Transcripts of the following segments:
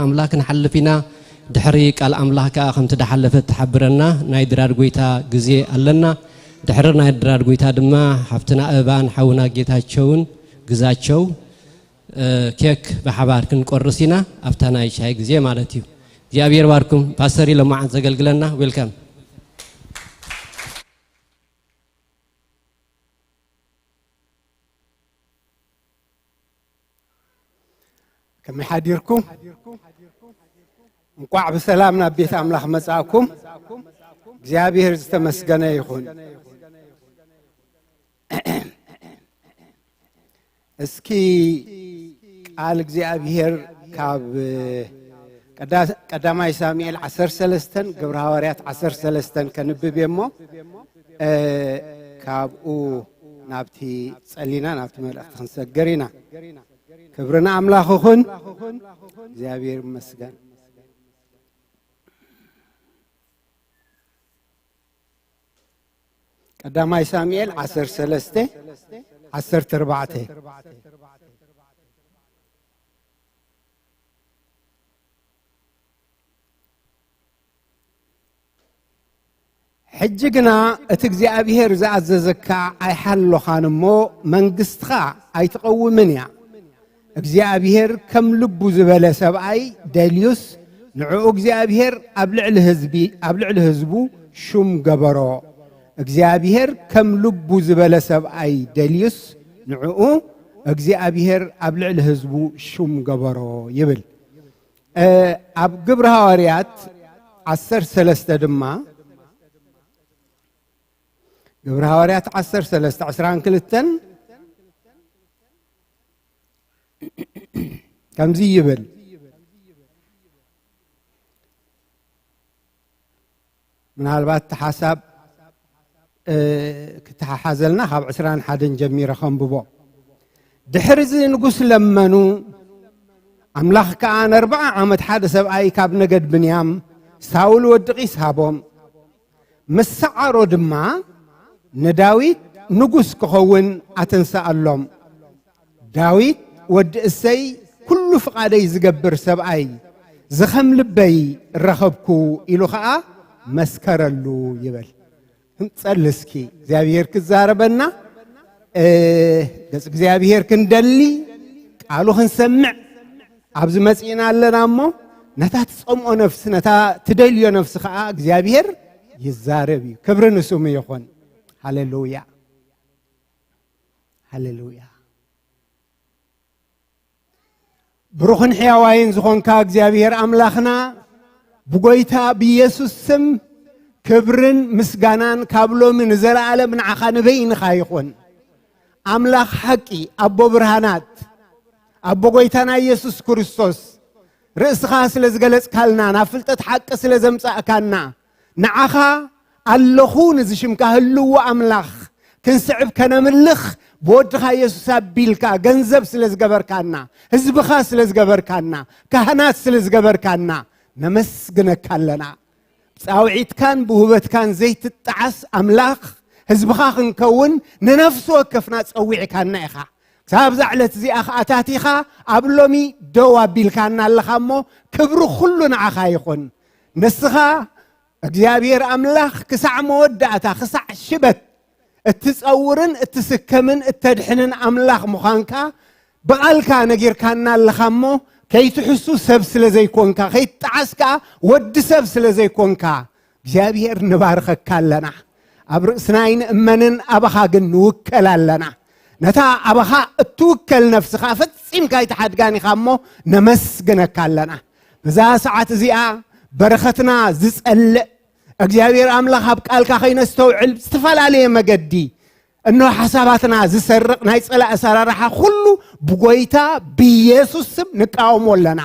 ኣምላኽ ክንሓልፍ ኢና። ድሕሪ ቃል ኣምላኽ ከኣ ከምቲ ዝሓለፈ ትሓብረና ናይ ድራር ጎይታ ግዜ ኣለና። ድሕሪ ናይ ድራር ጎይታ ድማ ሓፍትና እባን ሓውና ጌታቸውን ግዛቸው፣ እ፣ ኬክ ብሓባር ክንቆርስ ኢና። ኣብታ ናይ ሻሂ ግዜ ማለት እዩ። እግዚኣብሔር ባርኩም። ፓስተር ኢሎም መዓት ዘገልግለና። ዌልካም። ከመይ ሓዲርኩም? እንቋዕ ብሰላም ናብ ቤት ኣምላኽ መጻእኩም። እግዚኣብሔር ዝተመስገነ ይኹን። እስኪ ቃል እግዚኣብሔር ካብ ቀዳ-፣ ቀዳማይ ሳሙኤል ዓሰርተ ሰለስተን ግብረ ሃዋርያት ዓሰርተ ሰለስተን ከንብብ እየ እሞ፣ እ፣ ካብኡ ናብቲ ጸሊና ናብቲ መልእኽቲ ክንሰገር ኢና። ክብሪ ንኣምላኽ ይኹን። እግዚኣብሔር ይመስገን። ቀዳማይ ሳሙኤል ዓሰርተ ሰለስተ ዓሰርተ ኣርባዕተ። ሕጂ ግና እቲ እግዚኣብሔር ዝኣዘዘካ ኣይሓሎኻን እሞ መንግስትኻ ኣይትቐውምን እያ። እግዚኣብሔር ከም ልቡ ዝበለ ሰብኣይ ደልዩስ ንዕኡ እግዚኣብሔር ኣብ ልዕሊ ህዝቢ፣ ኣብ ልዕሊ ህዝቡ ሹም ገበሮ። እግዚኣብሔር ከም ልቡ ዝበለ ሰብኣይ ደልዩስ ንዕኡ እግዚኣብሔር ኣብ ልዕሊ ህዝቡ ሹም ገበሮ ይብል። እ፣ ኣብ ግብሪ ሃዋርያት ዓሰርተ ሰለስተ ድማ፣ ግብሪ ሃዋርያት ዓሰርተ ሰለስተ ዕስራን ክልተን ከምዚ ይብል። ምናልባት እቲ ሓሳብ፣ እ፣ ክተሓሓዘልና ካብ ዕስራን ሓደን ጀሚረ ከንብቦ። ድሕሪ እዚ ንጉስ ለመኑ፣ ኣምላኽ ከኣ ንኣርብዓ ዓመት ሓደ ሰብኣይ ካብ ነገድ ብንያም ሳውል ወዲ ቂስ ሃቦም። ምስ ሰዓሮ ድማ ንዳዊት ንጉስ ክኸውን ኣተንስኣሎም። ዳዊት ወዲ እሰይ ኩሉ ፍቓደይ ዝገብር ሰብኣይ ዝኸም ልበይ ረኸብኩ ኢሉ ኸኣ መስከረሉ ይብል። ክንጸሊ እስኪ እግዚኣብሔር ክዛረበና፣ እ፣ ገጽ እግዚኣብሔር ክንደሊ፣ ቃሉ ክንሰምዕ ኣብዚ መጺእና ኣለና እሞ፣ ነታ ትጸምኦ ነፍሲ፣ ነታ ትደልዮ ነፍሲ ኸኣ እግዚኣብሔር ይዛረብ እዩ። ክብሪ ንስሙ ይኹን። ሃሌሉያ፣ ሃሌሉያ። ብሩኽን ሕያዋይን ዝኾንካ እግዚኣብሔር ኣምላኽና፣ ብጎይታ ብኢየሱስ ስም ክብርን ምስጋናን ካብ ሎሚ ንዘለኣለም ንዓኻ ንበይንኻ ይኹን። ኣምላኽ ሓቂ፣ ኣቦ ብርሃናት፣ ኣቦ ጎይታና ኢየሱስ ክርስቶስ፣ ርእስኻ ስለ ዝገለጽካልና፣ ናብ ፍልጠት ሓቂ ስለ ዘምጻእካና፣ ንዓኻ ኣለኹ፣ ንዚ ሽምካ ህልዉ ኣምላኽ ክንስዕብ ከነምልኽ፣ ብወድኻ የሱስ ኣቢልካ ገንዘብ ስለ ዝገበርካና፣ ህዝብኻ ስለ ዝገበርካና፣ ካህናት ስለ ዝገበርካና፣ ነመስግነካ ኣለና። ብጻውዒትካን ብውህበትካን ዘይትጠዓስ ኣምላኽ፣ ህዝብኻ ክንከውን ንነፍሲ ወከፍና ጸዊዕካና ኢኻ። ክሳብ እዛ ዕለት እዚኣ ኸኣ ኣታቲኻ ኣብ ሎሚ ደው ኣቢልካና ኣለኻ እሞ፣ ክብሪ ኹሉ ንዓኻ ይኹን። ንስኻ እግዚኣብሔር ኣምላኽ ክሳዕ መወዳእታ፣ ክሳዕ ሽበት እትጸውርን እትስከምን እተድሕንን ኣምላኽ ምዃንካ ብቓልካ ነጊርካና ኣለኻ እሞ፣ ከይትሕሱ ሰብ ስለ ዘይኮንካ፣ ከይትጠዓስ ከኣ ወዲ ሰብ ስለ ዘይኮንካ፣ እግዚኣብሔር ንባርኸካ ኣለና። ኣብ ርእስና ኣይንእመንን፣ ኣባኻ ግን ንውከል ኣለና። ነታ ኣባኻ እትውከል ነፍስኻ ፈጺምካ ኣይትሓድጋን ኢኻ እሞ፣ ነመስግነካ ኣለና። በዛ ሰዓት እዚኣ በረኸትና ዝጸልእ እግዚኣብሔር ኣምላኽ ኣብ ቃልካ ከይነስተውዕል ዝተፈላለየ መገዲ እንሆ ሓሳባትና ዝሰርቕ ናይ ጸላኢ ኣሰራርሓ ኩሉ ብጎይታ ብኢየሱስ ስም ንቃወሞ ኣለና።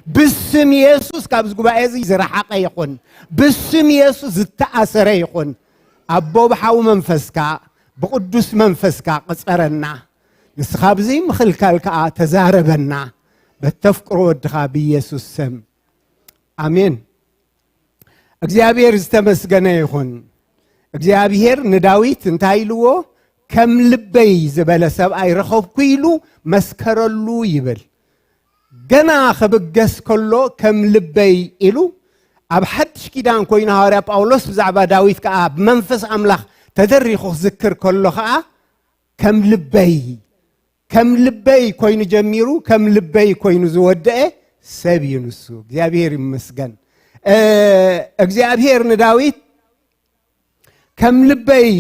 ብስም ኢየሱስ ካብዚ ጉባኤ እዚ ዝረሓቐ ይኹን። ብስም ኢየሱስ ዝተኣሰረ ይኹን። ኣቦ ብሓዊ መንፈስካ ብቕዱስ መንፈስካ ቅጸረና። ንስኻ ብዘይ ምኽልካል ከኣ ተዛረበና። በተፍቅሮ ወድኻ ብኢየሱስ ስም። ኣሜን። እግዚኣብሔር ዝተመስገነ ይኹን። እግዚኣብሔር ንዳዊት እንታይ ኢልዎ? ከም ልበይ ዝበለ ሰብኣይ ረኸብኩ ኢሉ መስከረሉ ይብል። ገና ክብገስ ከሎ ከም ልበይ ኢሉ ኣብ ሓድሽ ኪዳን ኮይኑ ሃዋርያ ጳውሎስ ብዛዕባ ዳዊት ከኣ ብመንፈስ ኣምላኽ ተደሪኹ ክዝክር ከሎ ከኣ ከም ልበይ ከም ልበይ ኮይኑ ጀሚሩ ከም ልበይ ኮይኑ ዝወደአ ሰብ እዩ ንሱ። እግዚኣብሔር ይመስገን። እግዚኣብሔር ንዳዊት ከም ልበይ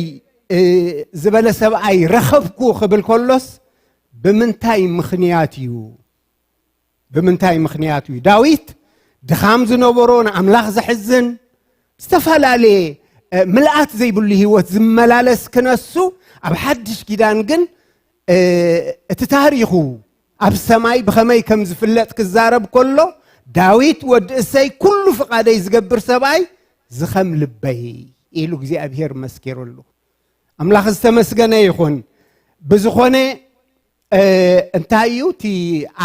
ዝበለ ሰብኣይ ረኸብኩ ክብል ከሎስ ብምንታይ ምኽንያት እዩ? ብምንታይ ምኽንያት እዩ? ዳዊት ድኻም ዝነበሮ ንኣምላኽ ዘሕዝን ዝተፈላለየ ምልኣት ዘይብሉ ህይወት ዝመላለስ ክነሱ ኣብ ሓድሽ ኪዳን ግን እቲ ታሪኹ ኣብ ሰማይ ብኸመይ ከም ዝፍለጥ ክዛረብ ከሎ ዳዊት ወዲ እሰይ ኩሉ ፍቓደይ ዝገብር ሰብኣይ ዝኸም ልበይ ኢሉ እግዚኣብሔር መስኪሩሉ። ኣምላኽ ዝተመስገነ ይኹን። ብዝኾነ እንታይ እዩ እቲ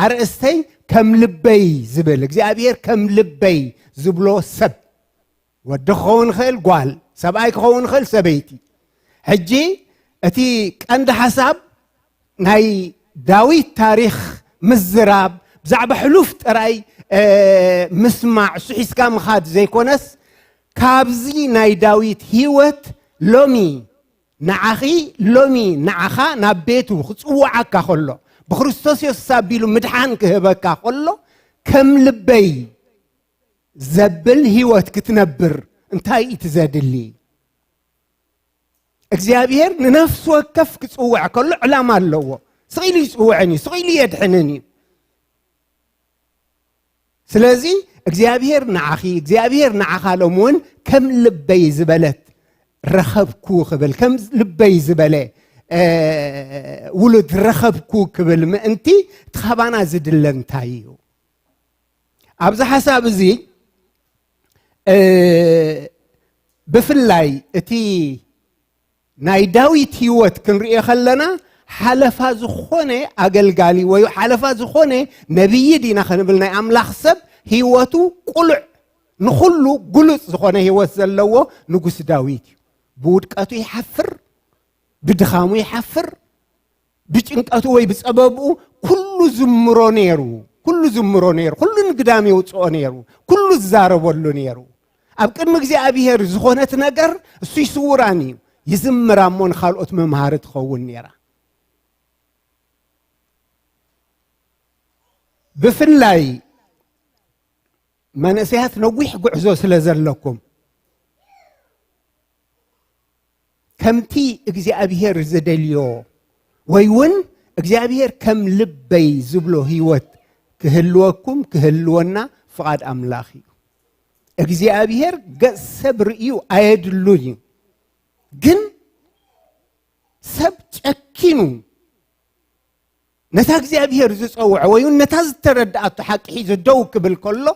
ኣርእስተይ ከም ልበይ ዝብል እግዚኣብሔር ከም ልበይ ዝብሎ ሰብ ወዲ ክኸውን ይኽእል ጓል ሰብኣይ ክኸውን ይኽእል ሰበይቲ። ሕጂ እቲ ቀንዲ ሓሳብ ናይ ዳዊት ታሪኽ ምዝራብ ብዛዕባ ሕሉፍ ጥራይ ምስማዕ እሱ ሒዝካ ምኻድ ዘይኮነስ ካብዚ ናይ ዳዊት ህይወት ሎሚ ንዓኺ ሎሚ ንዓኻ ናብ ቤቱ ክጽውዓካ ከሎ ብክርስቶስ የሱስ ኣቢሉ ምድሓን ክህበካ ከሎ ከም ልበይ ዘብል ህይወት ክትነብር እንታይ እቲ ዘድሊ እግዚኣብሔር ንነፍሲ ወከፍ ክጽውዕ ከሎ ዕላማ ኣለዎ። ስቕ ኢሉ ይጽውዕን እዩ ስቕ ኢሉ የድሕንን እዩ። ስለዚ እግዚኣብሔር ንዓኺ እግዚኣብሔር ንዓኻ ሎም እውን ከም ልበይ ዝበለት ረኸብኩ ክብል ከም ልበይ ዝበለ ውሉድ ረኸብኩ ክብል ምእንቲ እቲ ካባና ዝድለ እንታይ እዩ? ኣብዚ ሓሳብ እዚ ብፍላይ እቲ ናይ ዳዊት ህይወት ክንሪኦ ከለና ሓለፋ ዝኾነ ኣገልጋሊ ወይ ሓለፋ ዝኾነ ነብይ ዲና ክንብል ናይ ኣምላኽ ሰብ ህይወቱ ቁሉዕ ንኹሉ ግሉጽ ዝኾነ ህይወት ዘለዎ ንጉስ ዳዊት እዩ። ብውድቀቱ ይሓፍር፣ ብድኻሙ ይሓፍር፣ ብጭንቀቱ ወይ ብጸበብኡ ኩሉ ዝምሮ ነይሩ፣ ኩሉ ዝምሮ ነይሩ፣ ኩሉ ንግዳም የውጽኦ ነይሩ፣ ኩሉ ዝዛረበሉ ነይሩ። ኣብ ቅድሚ እግዚኣብሔር ዝኾነት ነገር እሱ ይስውራን እዩ። ይዝምራ እሞ ንኻልኦት መምሃሪ ትኸውን ነይራ። ብፍላይ መንእሰያት ነዊሕ ጉዕዞ ስለ ዘለኩም ከምቲ እግዚኣብሔር ዝደልዮ ወይ እውን እግዚኣብሔር ከም ልበይ ዝብሎ ህይወት ክህልወኩም ክህልወና ፍቓድ ኣምላኽ እዩ። እግዚኣብሔር ገጽ ሰብ ርእዩ ኣየድሉን እዩ። ግን ሰብ ጨኪኑ ነታ እግዚኣብሔር ዝጸውዖ ወይ እውን ነታ ዝተረድኣቶ ሓቂ ሒዙ ደው ክብል ከሎ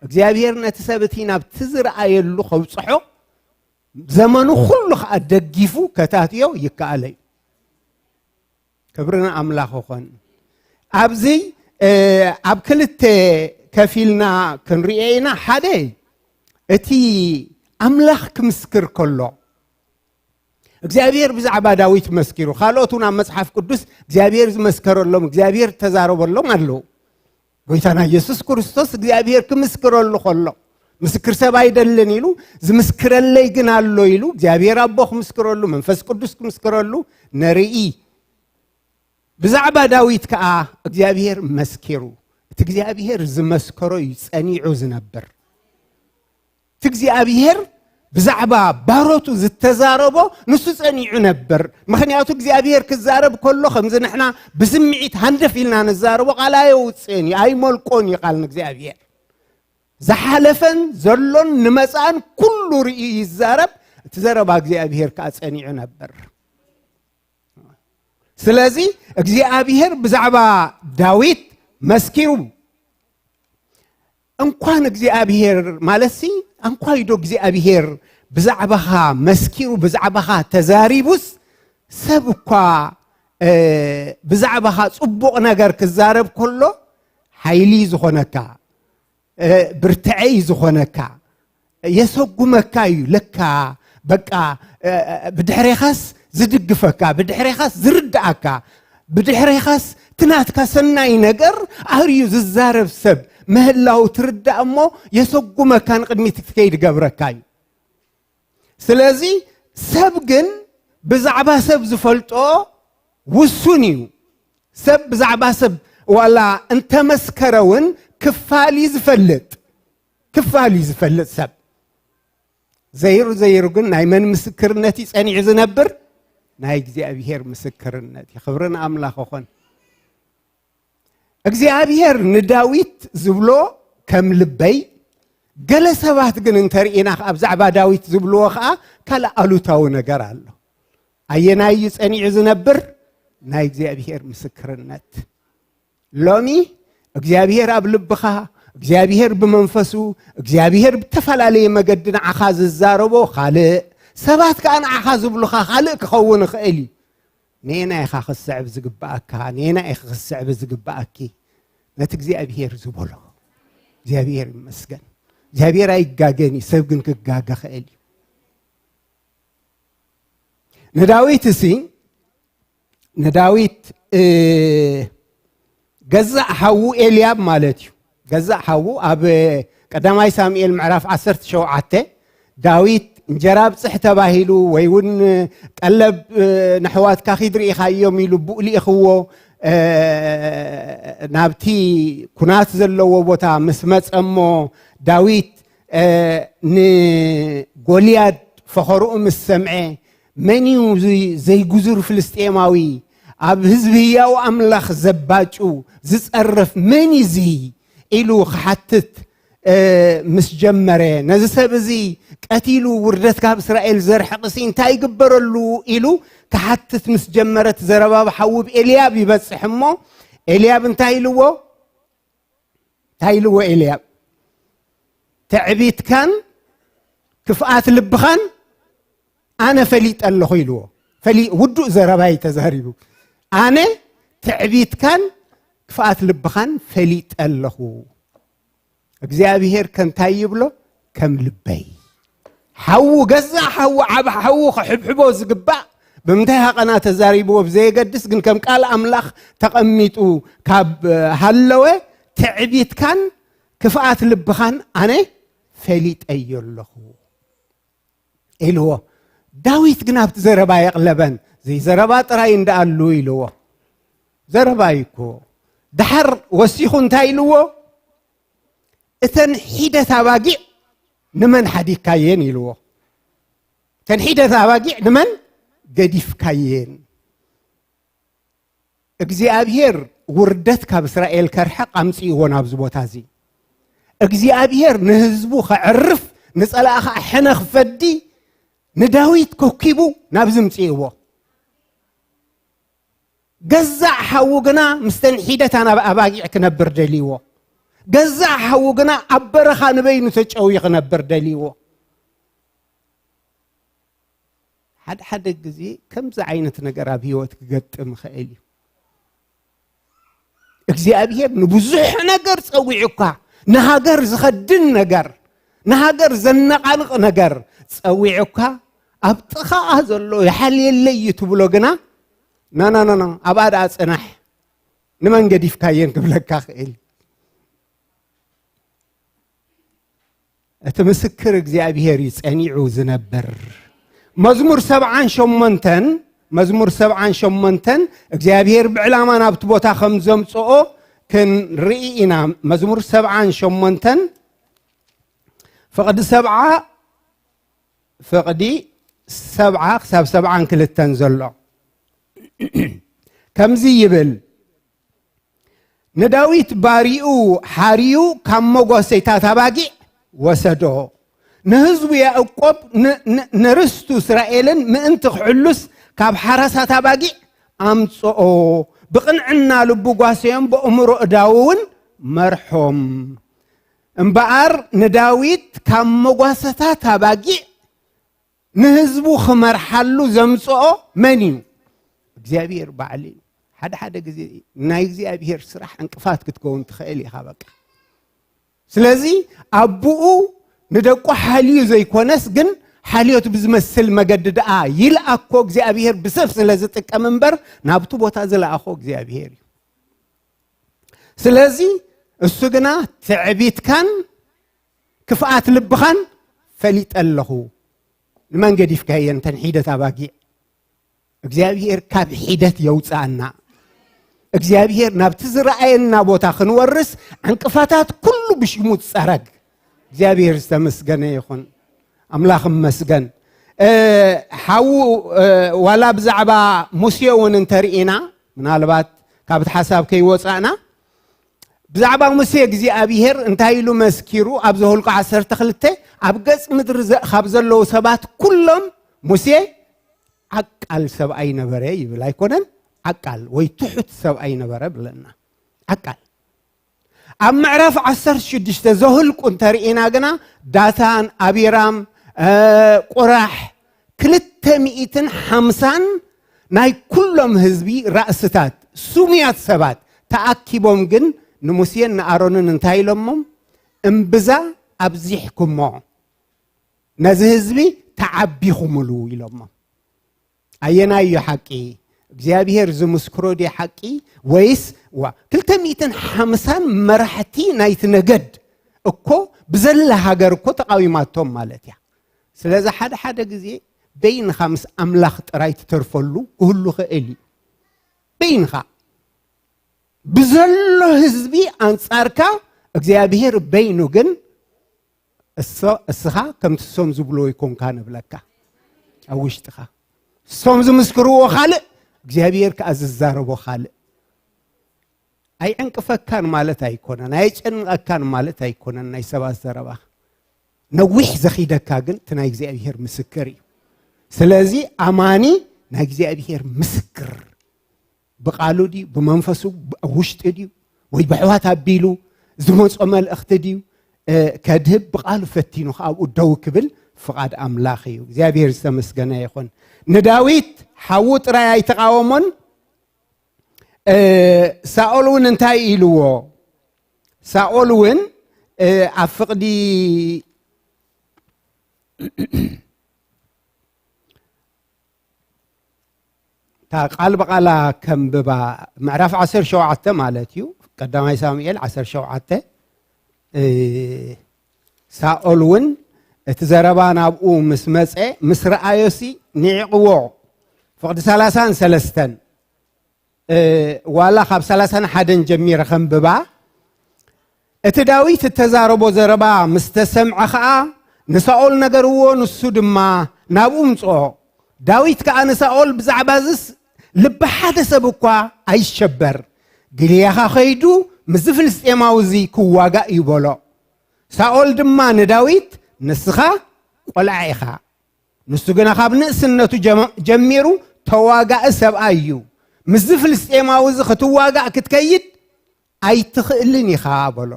እግዚኣብሔር ነቲ ሰብ እቲ ናብቲ ዝረኣየሉ ከብጽሖ ዘመኑ ኩሉ ከዓ ደጊፉ ከታትዮ ይከኣለ እዩ። ክብሪ ንኣምላኽ ይኹን። ኣብዚ ኣብ ክልተ ከፊልና ክንሪኦ ኢና። ሓደ እቲ ኣምላኽ ክምስክር ከሎ እግዚኣብሔር ብዛዕባ ዳዊት መስኪሩ። ካልኦት እውን ኣብ መጽሓፍ ቅዱስ እግዚኣብሔር ዝመስከረሎም እግዚኣብሔር ዝተዛረበሎም ኣለዉ። ጎይታና ኢየሱስ ክርስቶስ እግዚኣብሔር ክምስክረሉ ከሎ ምስክር ሰብ ኣይደልን ኢሉ ዝምስክረለይ ግን ኣሎ ኢሉ እግዚኣብሔር ኣቦ ክምስክረሉ መንፈስ ቅዱስ ክምስክረሉ ነርኢ። ብዛዕባ ዳዊት ከዓ እግዚኣብሔር መስኪሩ። እቲ እግዚኣብሔር ዝመስከሮ እዩ ጸኒዑ ዝነብር። እቲ እግዚኣብሔር ብዛዕባ ባሮቱ ዝተዛረቦ ንሱ ጸኒዑ ነበር። ምኽንያቱ እግዚኣብሔር ክዛረብ ከሎ ከምዚ ንሕና ብስምዒት ሃንደፍ ኢልና ንዛረቦ ቃል ኣየውፅእን እዩ ኣይመልቆን እዩ ቃል ንእግዚኣብሔር። ዝሓለፈን ዘሎን ንመፃእን ኩሉ ርእዩ ይዛረብ። እቲ ዘረባ እግዚኣብሔር ከዓ ጸኒዑ ነበር። ስለዚ እግዚኣብሔር ብዛዕባ ዳዊት መስኪሩ እንኳን እግዚኣብሔር ማለትሲ እንኳይ ዶ እግዚኣብሔር ብዛዕባኻ መስኪሩ ብዛዕባኻ ተዛሪቡስ ሰብ እኳ ብዛዕባኻ ፅቡቕ ነገር ክዛረብ ከሎ ሓይሊ ዝኾነካ ብርትዐይ ዝኾነካ የሰጉመካ እዩ። ለካ በቃ ብድሕሬኻስ ዝድግፈካ ብድሕሬኻስ ዝርድኣካ ብድሕሬኻስ ናትካ ሰናይ ነገር ኣህርዩ ዝዛረብ ሰብ ምህላው ትርዳእ እሞ፣ የሰጉመካ፣ ንቅድሚት ክትከይድ ገብረካ እዩ። ስለዚ ሰብ ግን ብዛዕባ ሰብ ዝፈልጦ ውሱን እዩ። ሰብ ብዛዕባ ሰብ ዋላ እንተመስከረ እውን ክፋል እዩ ዝፈልጥ፣ ክፋል እዩ ዝፈልጥ ሰብ። ዘይሩ ዘይሩ ግን ናይ መን ምስክርነት እዩ ጸኒዑ ዝነብር? ናይ እግዚኣብሔር ምስክርነት እዩ። ክብሪ ንኣምላኽ ይኹን። እግዚኣብሔር ንዳዊት ዝብሎ ከም ልበይ፣ ገለ ሰባት ግን እንተርኢና ከኣ ብዛዕባ ዳዊት ዝብልዎ ከኣ ካልእ ኣሉታዊ ነገር ኣሎ። ኣየናይ እዩ ጸኒዑ ዝነብር? ናይ እግዚኣብሔር ምስክርነት። ሎሚ እግዚኣብሔር ኣብ ልብኻ፣ እግዚኣብሔር ብመንፈሱ፣ እግዚኣብሔር ብተፈላለየ መገዲ ንዓኻ ዝዛረቦ ካልእ፣ ሰባት ከኣ ንዓኻ ዝብሉኻ ካልእ ክኸውን ይኽእል እዩ። ኔና ኢኻ ክስዕብ ዝግብኣካ፣ ኔና ኢኻ ክስዕብ ዝግብኣኪ። ነቲ እግዚኣብሔር ዝበሎ። እግዚኣብሔር ይመስገን። እግዚኣብሔር ኣይጋገን እዩ፣ ሰብ ግን ክጋገ ኽእል እዩ። ንዳዊት እሲ፣ ንዳዊት፣ እ፣ ገዛእ ሓዉ ኤልያብ ማለት እዩ። ገዛእ ሓዉ ኣብ ቀዳማይ ሳሙኤል ምዕራፍ ዓሰርተ ሸውዓተ፣ ዳዊት እንጀራ ብጽሕ ተባሂሉ ወይ እውን ቀለብ፣ እ፣ ነሕዋትካ ኺድ ርኢኻዮም ኢሉ ብኡ ልኢኽዎ፣ እ፣ ናብቲ ኩናት ዘለዎ ቦታ ምስ መጸ እሞ፣ ዳዊት፣ እ፣ ንጎልያድ ፈኸርኡ ምስ ሰምዐ፣ "መን እዩ እዚ ዘይጉዙር ፍልስጤማዊ፣ ኣብ ህዝቢ ህያው ኣምላኽ ዘባጩ፣ ዝጸርፍ መን እዩ እዚ?" ኢሉ ክሓትት፣ እ፣ ምስ ጀመረ፣ "ነዚ ሰብ እዚ ቀቲሉ ውርደት ካብ እስራኤል ዘርሕቕሲ እንታይ ይግበረሉ?" ኢሉ ክሓትት ምስ ጀመረ፣ እቲ ዘረባ ብሓዊ ብኤልያብ ይበጽሕ እሞ፣ ኤልያብ እንታይ ኢልዎ? እንታይ ኢልዎ ኤልያብ? "ትዕቢትካን ክፍኣት ልብኻን ኣነ ፈሊጠ ኣለኹ" ኢልዎ። ፈሊ-፣ ውዱእ ዘረባ እዩ ተዛሪቡ። "ኣነ ትዕቢትካን ክፍኣት ልብኻን ፈሊጠ ኣለኹ። እግዚኣብሔር ከ እንታይ ይብሎ? ከም ልበይ." ሓዉ፣ ገዛእ ሓዉ፣ ዓቢ ሓዉ ክሕብሕቦ ዝግባእ፣ ብምንታይ ሃቐና ተዛሪብዎ ብዘየገድስ፣ ግን ከም ቃል ኣምላኽ ተቐሚጡ ካብ ሃለወ፣ ትዕቢትካን ክፍኣት ልብኻን ኣነ ፈሊጠዮ ኣለኹ ኢልዎ። ዳዊት ግን ኣብቲ ዘረባ የቕለበን፣ "ዘይዘረባ ጥራይ እንደኣሉ" ኢልዎ። ዘረባ እዩ እኮ። ደሓር ወሲኹ እንታይ ኢልዎ? "እተን ሒደት ኣባጊዕ ንመን ሓዲግካየን?" ኢልዎ። "እተን ሒደት ኣባጊዕ ንመን ገዲፍካየን?" እግዚኣብሔር ውርደት ካብ እስራኤል ከርሕቕ ኣምጽእዎ ናብዚ ቦታ እዚ። እግዚኣብሔር ንህዝቡ ከዕርፍ፣ ንጸላእ ኸዓ ሕነ ክፈዲ፣ ንዳዊት ኮኪቡ ናብዚ ምጽእዎ። ገዛእ ሓዉ ግና ምስተን ሒደታን ኣብ ኣባጊዕ ክነብር ደልይዎ። ገዛእ ሓዉ ግና ኣብ በረኻ ንበይኑ ተጨውዩ ክነብር ደልይዎ። ሓደ ሓደ ግዜ ከምዚ ዓይነት ነገር ኣብ ህይወት ክገጥም ይኽእል እዩ። እግዚኣብሔር ንብዙሕ ነገር ጸዊዑካ፣ ንሃገር ዝኸድን ነገር፣ ንሃገር ዘነቓንቕ ነገር ጸዊዑካ፣ ኣብ ጥቓኣ ዘሎ ይሓልየለይ እዩ ትብሎ ግና፣ "ና፣ ና፣ ና፣ ና፣ ኣብኣ ደኣ ጽናሕ፣ ንመን ገዲፍካየን?" ክብለካ ክእል። እቲ ምስክር እግዚኣብሔር እዩ ጸኒዑ ዝነብር። መዝሙር ሰብዓን ሸሞንተን፣ መዝሙር ሰብዓን ሸሞንተን እግዚኣብሔር ብዕላማ ናብቲ ቦታ ከም ዘምጽኦ ክንርኢ ኢና። መዝሙር ሰብዓን ሸሞንተን ፍቕዲ ሰብዓ፣ ፍቕዲ ሰብዓ ክሳብ ሰብዓን ክልተን ዘሎ ከምዚ ይብል፣ "ንዳዊት ባሪኡ ሓርዩ ካብ መጓሰይታት ኣባጊዕ ወሰዶ። ንህዝቡ ያእቆብ ን-፣ ን-፣ ንርስቱ እስራኤልን ምእንቲ ክሕሉስ ካብ ሓራሳት ኣባጊዕ ኣምጽኦ። ብቕንዕና ልቡ ጓሰዮም፣ ብእምሮ እዳዉ እውን መርሖም።" እምበኣር ንዳዊት ካብ መጓሰታት ኣባጊዕ ንህዝቡ ክመርሓሉ ዘምጽኦ መን እዩ? እግዚኣብሔር ባዕሉ እዩ። ሓደ ሓደ ግዜ ናይ እግዚኣብሔር ስራሕ ዕንቅፋት ክትከውን ትኽእል ኢኻ በቃ። ስለዚ ኣቦኡ ንደቁ ሓልዩ ዘይኮነስ ግን ሓልዮት ብዝመስል መገዲ ደኣ ይልኣኮ እግዚኣብሔር ብሰብ ስለ ዝጥቀም እምበር ናብቲ ቦታ ዝለኣኾ እግዚኣብሔር እዩ። ስለዚ እሱ ግና ትዕቢትካን ክፍኣት ልብኻን ፈሊጠ ኣለኹ። ንመን ገዲፍካየን እተን ሒደት ኣባጊዕ? እግዚኣብሔር ካብ ሒደት የውፅኣና። እግዚኣብሔር ናብቲ ዝረኣየና ቦታ ክንወርስ ዕንቅፋታት ኩሉ ብሽሙ ዝፀረግ። እግዚኣብሔር ዝተመስገነ ይኹን። ኣምላኽ እመስገን። እ፣ ሓዉ፣ እ፣ ዋላ ብዛዕባ ሙሴ እውን እንተርኢና፣ ምናልባት ካብቲ ሓሳብ ከይወፃእና፣ ብዛዕባ ሙሴ እግዚኣብሔር እንታይ ኢሉ መስኪሩ? ኣብ ዘኍልቁ ዓሰርተ ክልተ፣ ኣብ ገጽ ምድሪ ዘ-፣ ካብ ዘለዉ ሰባት ኩሎም ሙሴ ዓቃል ሰብኣይ ነበረ ይብል። ኣይኮነን? ዓቃል ወይ ትሑት ሰብኣይ ነበረ ብለና። ዓቃል። ኣብ ምዕራፍ ዓሰርተ ሽዱሽተ ዘኍልቁ እንተርኢና ግና፣ ዳታን፣ ኣቢራም፣ እ፣ ቁራሕ፣ ክልተ ሚእትን ሓምሳን ናይ ኩሎም ህዝቢ ራእስታት፣ ስሙያት ሰባት ተኣኪቦም ግን ንሙሴን ንኣሮንን እንታይ ኢሎሞም? እምብዛ ኣብዚሕኩሞ፣ ነዚ ህዝቢ ተዓቢኹምሉ ኢሎሞም። ኣየናይ እዩ ሓቂ? እግዚኣብሔር ዝምስክሮ ድዩ ሓቂ? ወይስ፣ ዋ፣ ክልተ ሚእትን ሓምሳን መራሕቲ ናይቲ ነገድ እኮ ብዘላ ሃገር እኮ ተቓዊማቶም ማለት እያ። ስለዚ ሓደ ሓደ ግዜ በይንኻ ምስ ኣምላኽ ጥራይ ትተርፈሉ ክህሉ ኽእል እዩ። በይንኻ ብዘሎ ህዝቢ ኣንጻርካ እግዚኣብሔር በይኑ ግን እሶ-፣ እስኻ ከምቲ እሶም ዝብልዎ ይኮንካ ንብለካ። ኣብ ውሽጥኻ እሶም ዝምስክርዎ ካልእ፣ እግዚኣብሔር ከኣ ዝዛረቦ ካልእ። ኣይዕንቅፈካን ማለት ኣይኮነን፣ ኣየጨንቐካን ማለት ኣይኮነን። ናይ ሰባት ዘረባ ነዊሕ ዘኺደካ ግን እቲ ናይ እግዚኣብሔር ምስክር እዩ። ስለዚ ኣማኒ ናይ እግዚኣብሔር ምስክር ብቃሉ ድዩ፣ ብመንፈሱ፣ ኣብ ውሽጢ ድዩ፣ ወይ ብኣሕዋት ኣቢሉ ዝመጾ መልእኽቲ ድዩ፣ እ፣ ከድህብ ብቃሉ ፈቲኑ ከኣ ኣብኡ ደው ክብል ፍቓድ ኣምላኽ እዩ። እግዚኣብሔር ዝተመስገነ ይኹን። ንዳዊት ሓዉ ጥራይ ኣይተቓወሞን። እ፣ ሳኦል እውን እንታይ ኢልዎ? ሳኦል እውን፣ እ፣ ኣብ ፍቕዲ እታ ቃል ብቓላ ከንብባ፣ ምዕራፍ ዓሰርተ ሸውዓተ ማለት እዩ። ቀዳማይ ሳሙኤል ዓሰርተ ሸውዓተ። እ፣ ሳኦል እውን እቲ ዘረባ ናብኡ ምስ መጸ፣ ምስ ረኣዮሲ ንዒቕዎ። ፍቕዲ ሰላሳን ሰለስተን፣ እ፣ ዋላ ካብ ሰላሳን ሓደን ጀሚረ ከንብባ። እቲ ዳዊት እተዛረቦ ዘረባ ምስ ተሰምዐ ኸኣ፣ ንሳኦል ነገርዎ፣ ንሱ ድማ ናብኡ ምጽኦ። ዳዊት ከኣ ንሳኦል፣ ብዛዕባ እዝስ ልቢ ሓደ ሰብ እኳ ኣይሸበር፣ ግልያኻ ኸይዱ ምስዚ ፍልስጤማዊ እዚ ክዋጋእ እዩ በሎ። ሳኦል ድማ ንዳዊት፣ ንስኻ ቈልዓ ኢኻ፣ ንሱ ግና ካብ ንእስነቱ ጀመ-፣ ጀሚሩ ተዋጋኢ ሰብኣይ እዩ። ምስዚ ፍልስጤማዊ እዚ ክትዋጋእ ክትከይድ ኣይትኽእልን ኢኻ በሎ።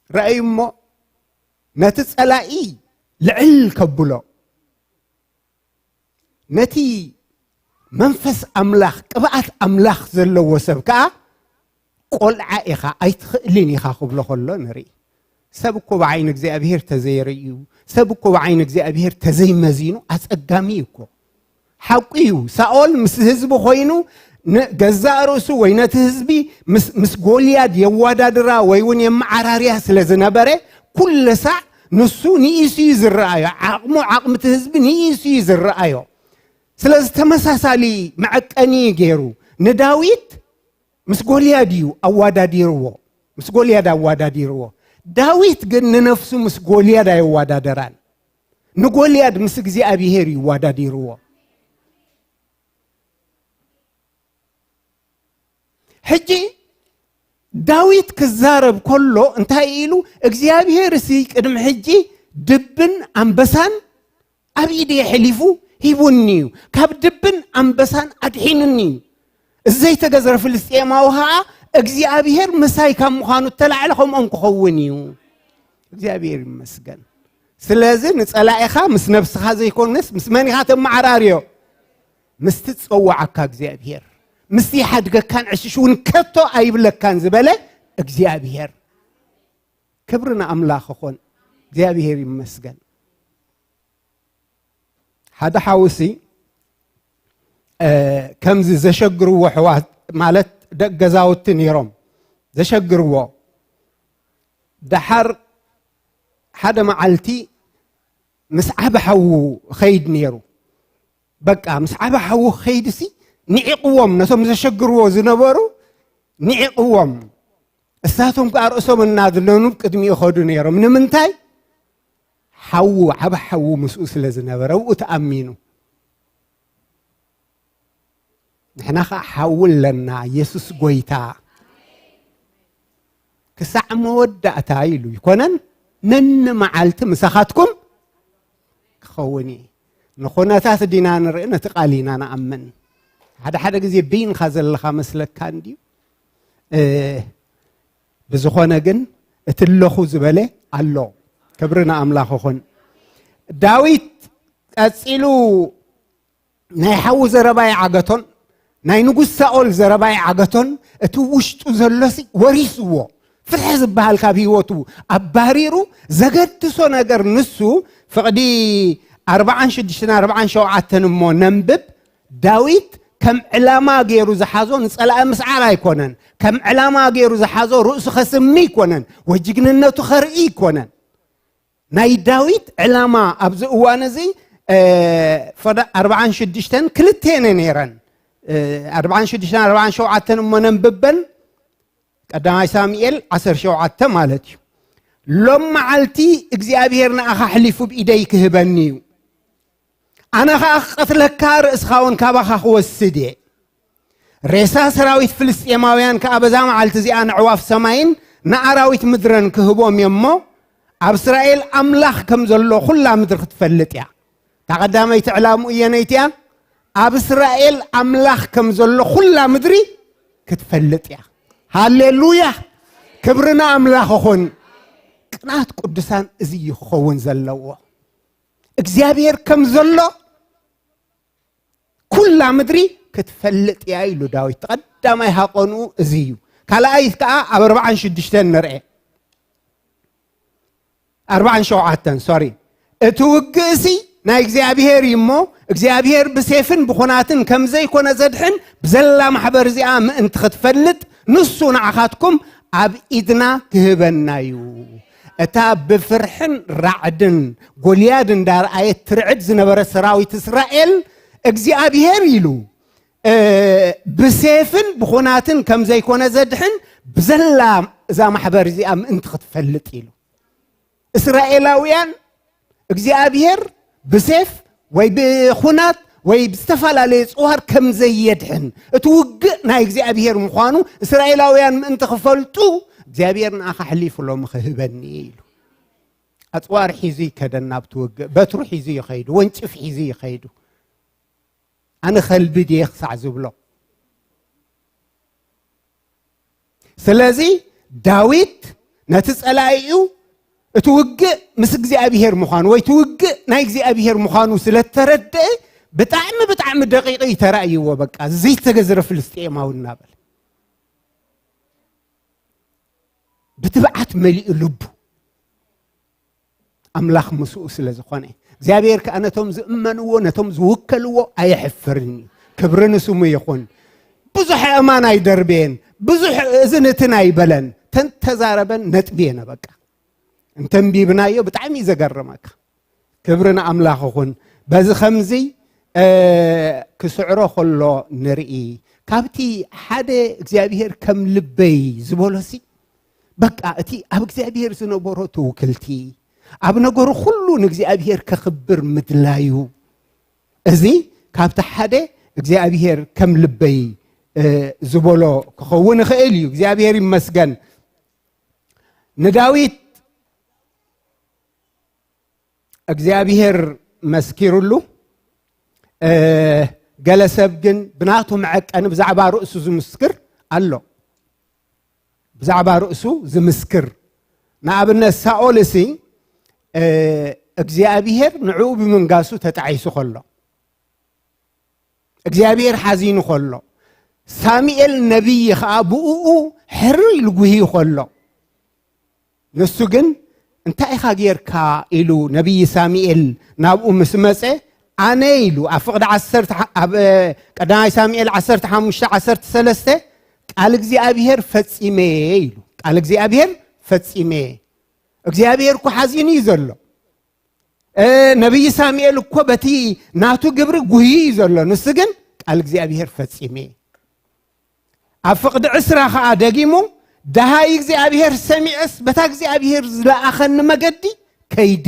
ረኣዩ እሞ ነቲ ጸላኢ ልዕል ከብሎ፣ ነቲ መንፈስ ኣምላኽ፣ ቅብኣት ኣምላኽ ዘለዎ ሰብ ከኣ ቆልዓ ኢኻ፣ ኣይትኽእልን ኢኻ ክብሎ ከሎ ንርኢ። ሰብ እኮ ብዓይኒ እግዚኣብሔር ተዘይርእዩ፣ ሰብ እኮ ብዓይኒ እግዚኣብሔር ተዘይመዚኑ ኣጸጋሚ እዩ እኮ። ሓቁ እዩ፣ ሳኦል ምስ ህዝቢ ኮይኑ ንገዛእ ርእሱ ወይ ነቲ ህዝቢ ምስ፣ ምስ ጎልያድ የዋዳድራ ወይ እውን የመዓራርያ ስለ ዝነበረ፣ ኩለ ሳዕ ንሱ ንኢሱ እዩ ዝረኣዮ፣ ዓቕሙ፣ ዓቕሚ እቲ ህዝቢ ንኢሱ እዩ ዝረኣዮ። ስለዚ ተመሳሳሊ መዐቀኒ ገይሩ ንዳዊት ምስ ጎልያድ እዩ ኣዋዳዲርዎ፣ ምስ ጎልያድ ኣዋዳዲርዎ። ዳዊት ግን ንነፍሱ ምስ ጎልያድ ኣየዋዳደራን፣ ንጎልያድ ምስ እግዚኣብሔር እዩ ኣዋዳዲርዎ። ሕጂ ዳዊት ክዛረብ ከሎ እንታይ ኢሉ? እግዚኣብሔር እሲ ቅድሚ ሕጂ ድብን ኣንበሳን ኣብ ኢደይ ኣሕሊፉ ሂቡኒ እዩ፣ ካብ ድብን ኣንበሳን ኣድሒኑኒ እዩ። እዚ ዘይተገዝረ ፍልስጤማዊ ኸዓ እግዚኣብሔር ምሳይ ካብ ምዃኑ እተላዕለ ከምኦም ክኸውን እዩ። እግዚኣብሔር ይመስገን። ስለዚ ንጸላኢኻ ምስ ነብስኻ ዘይኮነስ ምስ መን ኢኻ ተመዓራርዮ? ምስቲ ዝጸዋዓካ እግዚኣብሔር፣ ምስቲ ይሓድገካን ዕሽሽ እውን ከቶ ኣይብለካን ዝበለ እግዚኣብሔር። ክብሪ ንኣምላኽ ይኹን። እግዚኣብሔር ይመስገን። ሓደ ሓውሲ፣ እ፣ ከምዚ ዘሸግርዎ ኣሕዋት፣ ማለት ደቂ ገዛውቲ ነይሮም። ዘሸግርዎ። ደሓር ሓደ መዓልቲ ምስ ዓቢ ሓዉ ኸይድ ነይሩ። በቃ ምስ ዓቢ ሓዉ ኸይድሲ ንዒቕዎም፣ ነቶም ዘሸግርዎ ዝነበሩ ንዒቕዎም። እሳቶም ከኣ ርእሶም እናድነኑ ቅድሚኡ ኸዱ ነይሮም። ንምንታይ? ሓዉ፣ ዓቢ ሓዉ ምስኡ ስለ ዝነበረ፣ ብኡ ተኣሚኑ። ንሕና ኸዓ ሓዊ ኣለና፣ የሱስ ጐይታ። ክሳዕ መወዳእታ ኢሉ ይኮነን፣ ነንመዓልቲ ምሳኻትኩም ክኸውን እየ። ንኹነታት ዲና ንርኢ፣ ነቲ ቃል ኢና ንኣምን። ሓደ ሓደ ግዜ ብይንኻ ዘለኻ መስለካ እንድዩ። እ፣ ብዝኾነ ግን እቲ ኣለኹ ዝበለ ኣሎ። ክብሪ ንኣምላኽ ይኹን። ዳዊት ቀጺሉ ናይ ሓዉ ዘረባ ይዓገቶን ናይ ንጉስ ሳኦል ዘረባ ይዓገቶን፣ እቲ ውሽጡ ዘሎሲ ወሪስዎ። ፍርሒ ዝበሃል ካብ ህይወቱ ኣባሪሩ ዘገድሶ ነገር ንሱ። ፍቕዲ ኣርብዓን ሽዱሽተን ኣርብዓን ሸውዓተን እሞ ነንብብ። ዳዊት ከም ዕላማ ገይሩ ዝሓዞ ንጸላኢ ምስዓር ኣይኮነን። ከም ዕላማ ገይሩ ዝሓዞ ርእሱ ከስሚ ኣይኮነን፣ ወይ ጅግንነቱ ከርኢ ኣይኮነን። ናይ ዳዊት ዕላማ ኣብዚ እዋን እዚ፣ እ፣ ፍቕዲ ኣርብዓን ሽዱሽተን ክልተ እየን ነይረን። እ፣ ኣርብዓን ሽዱሽተን ኣርብዓን ሸውዓተን እሞ ነንብበን። ቀዳማይ ሳሙኤል ዓሰርተ ሸውዓተ ማለት እዩ። ሎም መዓልቲ እግዚኣብሔር ንኣኻ ኣሕሊፉ ብኢደይ ክህበኒ እዩ። ኣነ ኸኣ ክቐትለካ፣ ርእስኻ እውን ካባኻ ክወስድ እየ። ሬሳ ሰራዊት ፍልስጤማውያን ከኣ በዛ መዓልቲ እዚኣ ንዕዋፍ ሰማይን ንኣራዊት ምድረን ክህቦም እየ እሞ፣ ኣብ እስራኤል ኣምላኽ ከም ዘሎ ኹላ ምድሪ ክትፈልጥ እያ። እታ ቀዳመይቲ ዕላምኡ እየነይቲ እያ። ኣብ እስራኤል ኣምላኽ ከም ዘሎ ኹላ ምድሪ ክትፈልጥ እያ። ሃሌሉያ! ክብሪ ንኣምላኽ ይኹን። ቅንኣት ቅዱሳን እዚ እዩ ክኸውን ዘለዎ። እግዚኣብሔር ከም ዘሎ ኩላ ምድሪ ክትፈልጥ እያ ኢሉ ዳዊት። ቀዳማይ ሃቆኑ እዚ እዩ። ካልኣይ ከኣ ኣብ ኣርብዓን ሽዱሽተን ንርኤ። ኣርብዓን ሸውዓተን፣ ሶሪ። እቲ ውግእሲ ናይ እግዚኣብሔር እዩ እሞ፣ እግዚኣብሔር ብሴፍን ብኹናትን ከም ዘይኮነ ዘድሕን፣ ብዘላ ማሕበር እዚኣ ምእንቲ ክትፈልጥ፣ ንሱ ንዓኻትኩም ኣብ ኢድና ክህበና እዩ። እታ ብፍርሕን ራዕድን ጎልያድ እንዳረኣየት ትርዕድ ዝነበረ ሰራዊት እስራኤል፣ እግዚኣብሔር ኢሉ፣ እ፣ ብሴፍን ብኹናትን ከም ዘይኮነ ዘድሕን፣ ብዘላ እዛ ማሕበር እዚኣ ምእንቲ ክትፈልጥ ኢሉ። እስራኤላውያን እግዚኣብሔር ብሴፍ ወይ ብኹናት ወይ ብዝተፈላለየ ጽዋር ከም ዘየድሕን፣ እቲ ውግእ ናይ እግዚኣብሔር ምዃኑ እስራኤላውያን ምእንቲ ክፈልጡ፣ እግዚኣብሔር ንኣኻ ኣሕሊፉ ሎሚ ክህበኒ ኢሉ። ኣጽዋር ሒዙ ይከደን ናብቲ ውግእ፣ በትሩ ሒዙ ይኸይዱ፣ ወንጭፍ ሒዙ ይኸይዱ። ኣነ ከልቢ ድየ ክሳዕ ዝብሎ። ስለዚ ዳዊት ነቲ ጸላኢኡ እቲ ውግእ ምስ እግዚኣብሔር ምዃኑ ወይ እቲ ውግእ ናይ እግዚኣብሔር ምዃኑ ስለ እተረድአ ብጣዕሚ፣ ብጣዕሚ ደቂቑ እዩ ተራእይዎ። በቃ ዘይተገዝረ ፍልስጤማዊ እናበለ ብትብዓት መሊኡ ልቡ። ኣምላኽ ምስኡ ስለ ዝኾነ፣ እግዚኣብሔር ከኣ ነቶም ዝእመንዎ፣ ነቶም ዝውከልዎ ኣየሕፍርን እዩ። ክብሪ ንስሙ ይኹን። ብዙሕ ኣእማን ኣይደርበየን፣ ብዙሕ እዝን እትን ኣይበለን። ተንተዛረበን ነጥቢ የነ በቃ። እንተንቢብናዮ ብጣዕሚ እዩ ዘገርመካ። ክብሪ ንኣምላኽ ይኹን። በዚ ኸምዚ፣ እ፣ ክስዕሮ ኸሎ ንርኢ። ካብቲ ሓደ እግዚኣብሔር ከም ልበይ ዝበሎሲ፣ በቃ እቲ ኣብ እግዚኣብሔር ዝነበሮ ትውክልቲ፣ ኣብ ነገሩ ኩሉ ንእግዚኣብሔር ከኽብር ምድላዩ፣ እዚ ካብቲ ሓደ እግዚኣብሔር ከም ልበይ፣ እ፣ ዝበሎ ክኸውን ይኽእል እዩ። እግዚኣብሔር ይመስገን። ንዳዊት እግዚኣብሔር መስኪሩሉ፣ እ፣ ገለ ሰብ ግን ብናቱ መዐቀኒ ብዛዕባ ርእሱ ዝምስክር ኣሎ። ብዛዕባ ርእሱ ዝምስክር። ንኣብነት ሳኦል እሲ፣ እ፣ እግዚኣብሔር ንዕኡ ብምንጋሱ ተጣዒሱ ከሎ፣ እግዚኣብሔር ሓዚኑ ከሎ፣ ሳሙኤል ነቢይ ኸኣ ብእኡ ሕርር ኢሉ ጉህዩ ከሎ፣ ንሱ ግን እንታይ ኢኻ ጌርካ ኢሉ ነቢይ ሳሙኤል ናብኡ ምስ መጸ፣ ኣነ ኢሉ ኣብ ፍቕዲ ዓሰርተ፣ ኣብ፣ እ፣ ቀዳማይ ሳሙኤል ዓሰርተ ሓሙሽተ ዓሰርተ ሰለስተ፣ ቃል እግዚኣብሔር ፈጺመ ኢሉ። ቃል እግዚኣብሔር ፈጺመ። እግዚኣብሔር እኮ ሓዚኑ እዩ ዘሎ። ነቢይ ሳሙኤል እኮ በቲ ናቱ ግብሪ ጉህዩ እዩ ዘሎ። ንሱ ግን ቃል እግዚኣብሔር ፈጺመ። ኣብ ፍቕዲ ዕስራ ኸዓ ደጊሙ፣ ደሃይ እግዚኣብሔር ሰሚዐስ በታ እግዚኣብሔር ዝለኣኸኒ መገዲ ከይደ።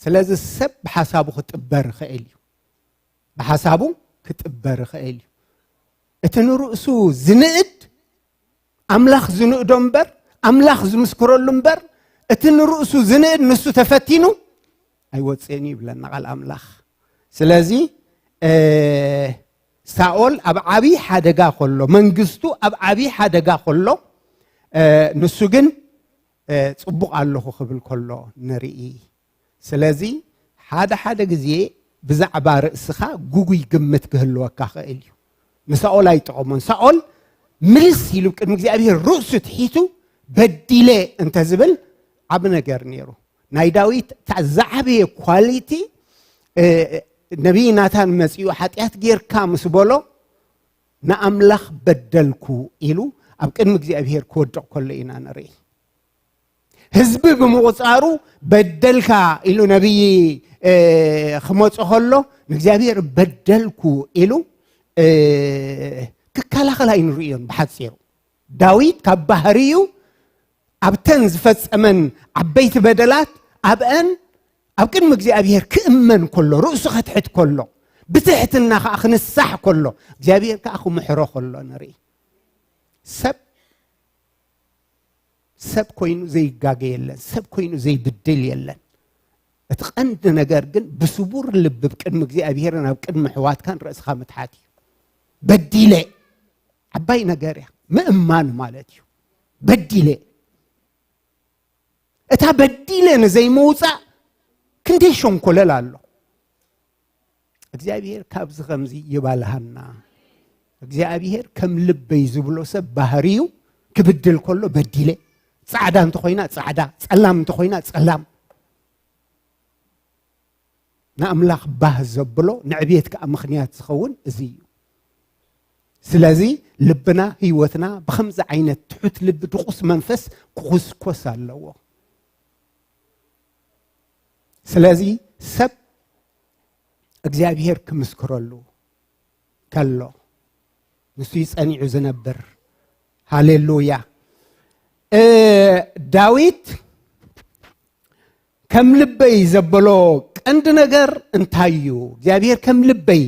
ስለዚ ሰብ ብሓሳቡ ክጥበር ይኽእል እዩ። ብሓሳቡ ክጥበር ይኽእል እዩ። እቲ ንርእሱ ዝንእድ ኣምላኽ ዝንእዶ እምበር፣ ኣምላኽ ዝምስክረሉ እምበር፣ እቲ ንርእሱ ዝንእድ ንሱ ተፈቲኑ ኣይወፅእን እዩ ይብለና ቃል ኣምላኽ። ስለዚ ሳኦል ኣብ ዓብዪ ሓደጋ ከሎ፣ መንግስቱ ኣብ ዓብዪ ሓደጋ ከሎ፣ ንሱ ግን ፅቡቕ ኣለኹ ክብል ከሎ ንርኢ። ስለዚ ሓደ ሓደ ግዜ ብዛዕባ ርእስኻ ግጉይ ግምት ክህልወካ ክእል እዩ። ንሳኦል ኣይጠቐሞን። ሳኦል ምልስ ኢሉ ቅድሚ እግዚኣብሔር ርእሱ ትሒቱ በዲለ እንተዝብል ዓብ ነገር ነይሩ። ናይ ዳዊት እታ ዝዓበየ ኳሊቲ ነቢይ ናታን መጺኡ ሓጢኣት ጌርካ ምስ በሎ ንኣምላኽ በደልኩ ኢሉ ኣብ ቅድሚ እግዚኣብሔር ክወድቕ ከሎ ኢና ንርኢ። ህዝቢ ብምቑፃሩ በደልካ ኢሉ ነቢይ ክመፁ ከሎ ንእግዚኣብሔር በደልኩ ኢሉ ክከላኸል ኣይንርእዮን። ብሓፂሩ ዳዊት ካብ ባህርዩ ኣብተን ዝፈፀመን ዓበይቲ በደላት ኣብአን ኣብ ቅድሚ እግዚኣብሔር ክእመን ከሎ፣ ርእሱ ከትሕት ከሎ፣ ብትሕትና ከዓ ክንሳሕ ከሎ፣ እግዚኣብሔር ከዓ ክምሕሮ ከሎ ንርኢ። ሰብ ሰብ ኮይኑ ዘይጋገ የለን፣ ሰብ ኮይኑ ዘይብድል የለን። እቲ ቀንዲ ነገር ግን ብስቡር ልቢ ቅድሚ እግዚኣብሔርን ኣብ ቅድሚ ኣሕዋትካን ርእስኻ ምትሓት እዩ። በዲለ፣ ዓባይ ነገር እያ ምእማን ማለት እዩ። በዲለ፣ እታ በዲለ ንዘይምውፃእ ክንደይ ሸንኮለል ኣሎ። እግዚኣብሔር ካብዚ ከምዚ ይባልሃና። እግዚኣብሔር ከም ልበይ ዝብሎ ሰብ ባህርዩ ክብድል ከሎ በዲለ፣ ፃዕዳ እንተኾይና ፃዕዳ፣ ፀላም እንተኾይና ፀላም። ንኣምላኽ ባህ ዘብሎ ንዕቤት ከዓ ምኽንያት ዝኸውን እዚ እዩ። ስለዚ ልብና ህይወትና ብኸምዚ ዓይነት ትሑት ልቢ ድቑስ መንፈስ ክኹስኮስ ኣለዎ። ስለዚ ሰብ እግዚኣብሔር ክምስክረሉ ከሎ ንሱ እዩ ጸኒዑ ዝነብር። ሃሌሉያ። ዳዊት ከም ልበይ ዘበሎ ቀንዲ ነገር እንታይ እዩ? እግዚኣብሔር ከም ልበይ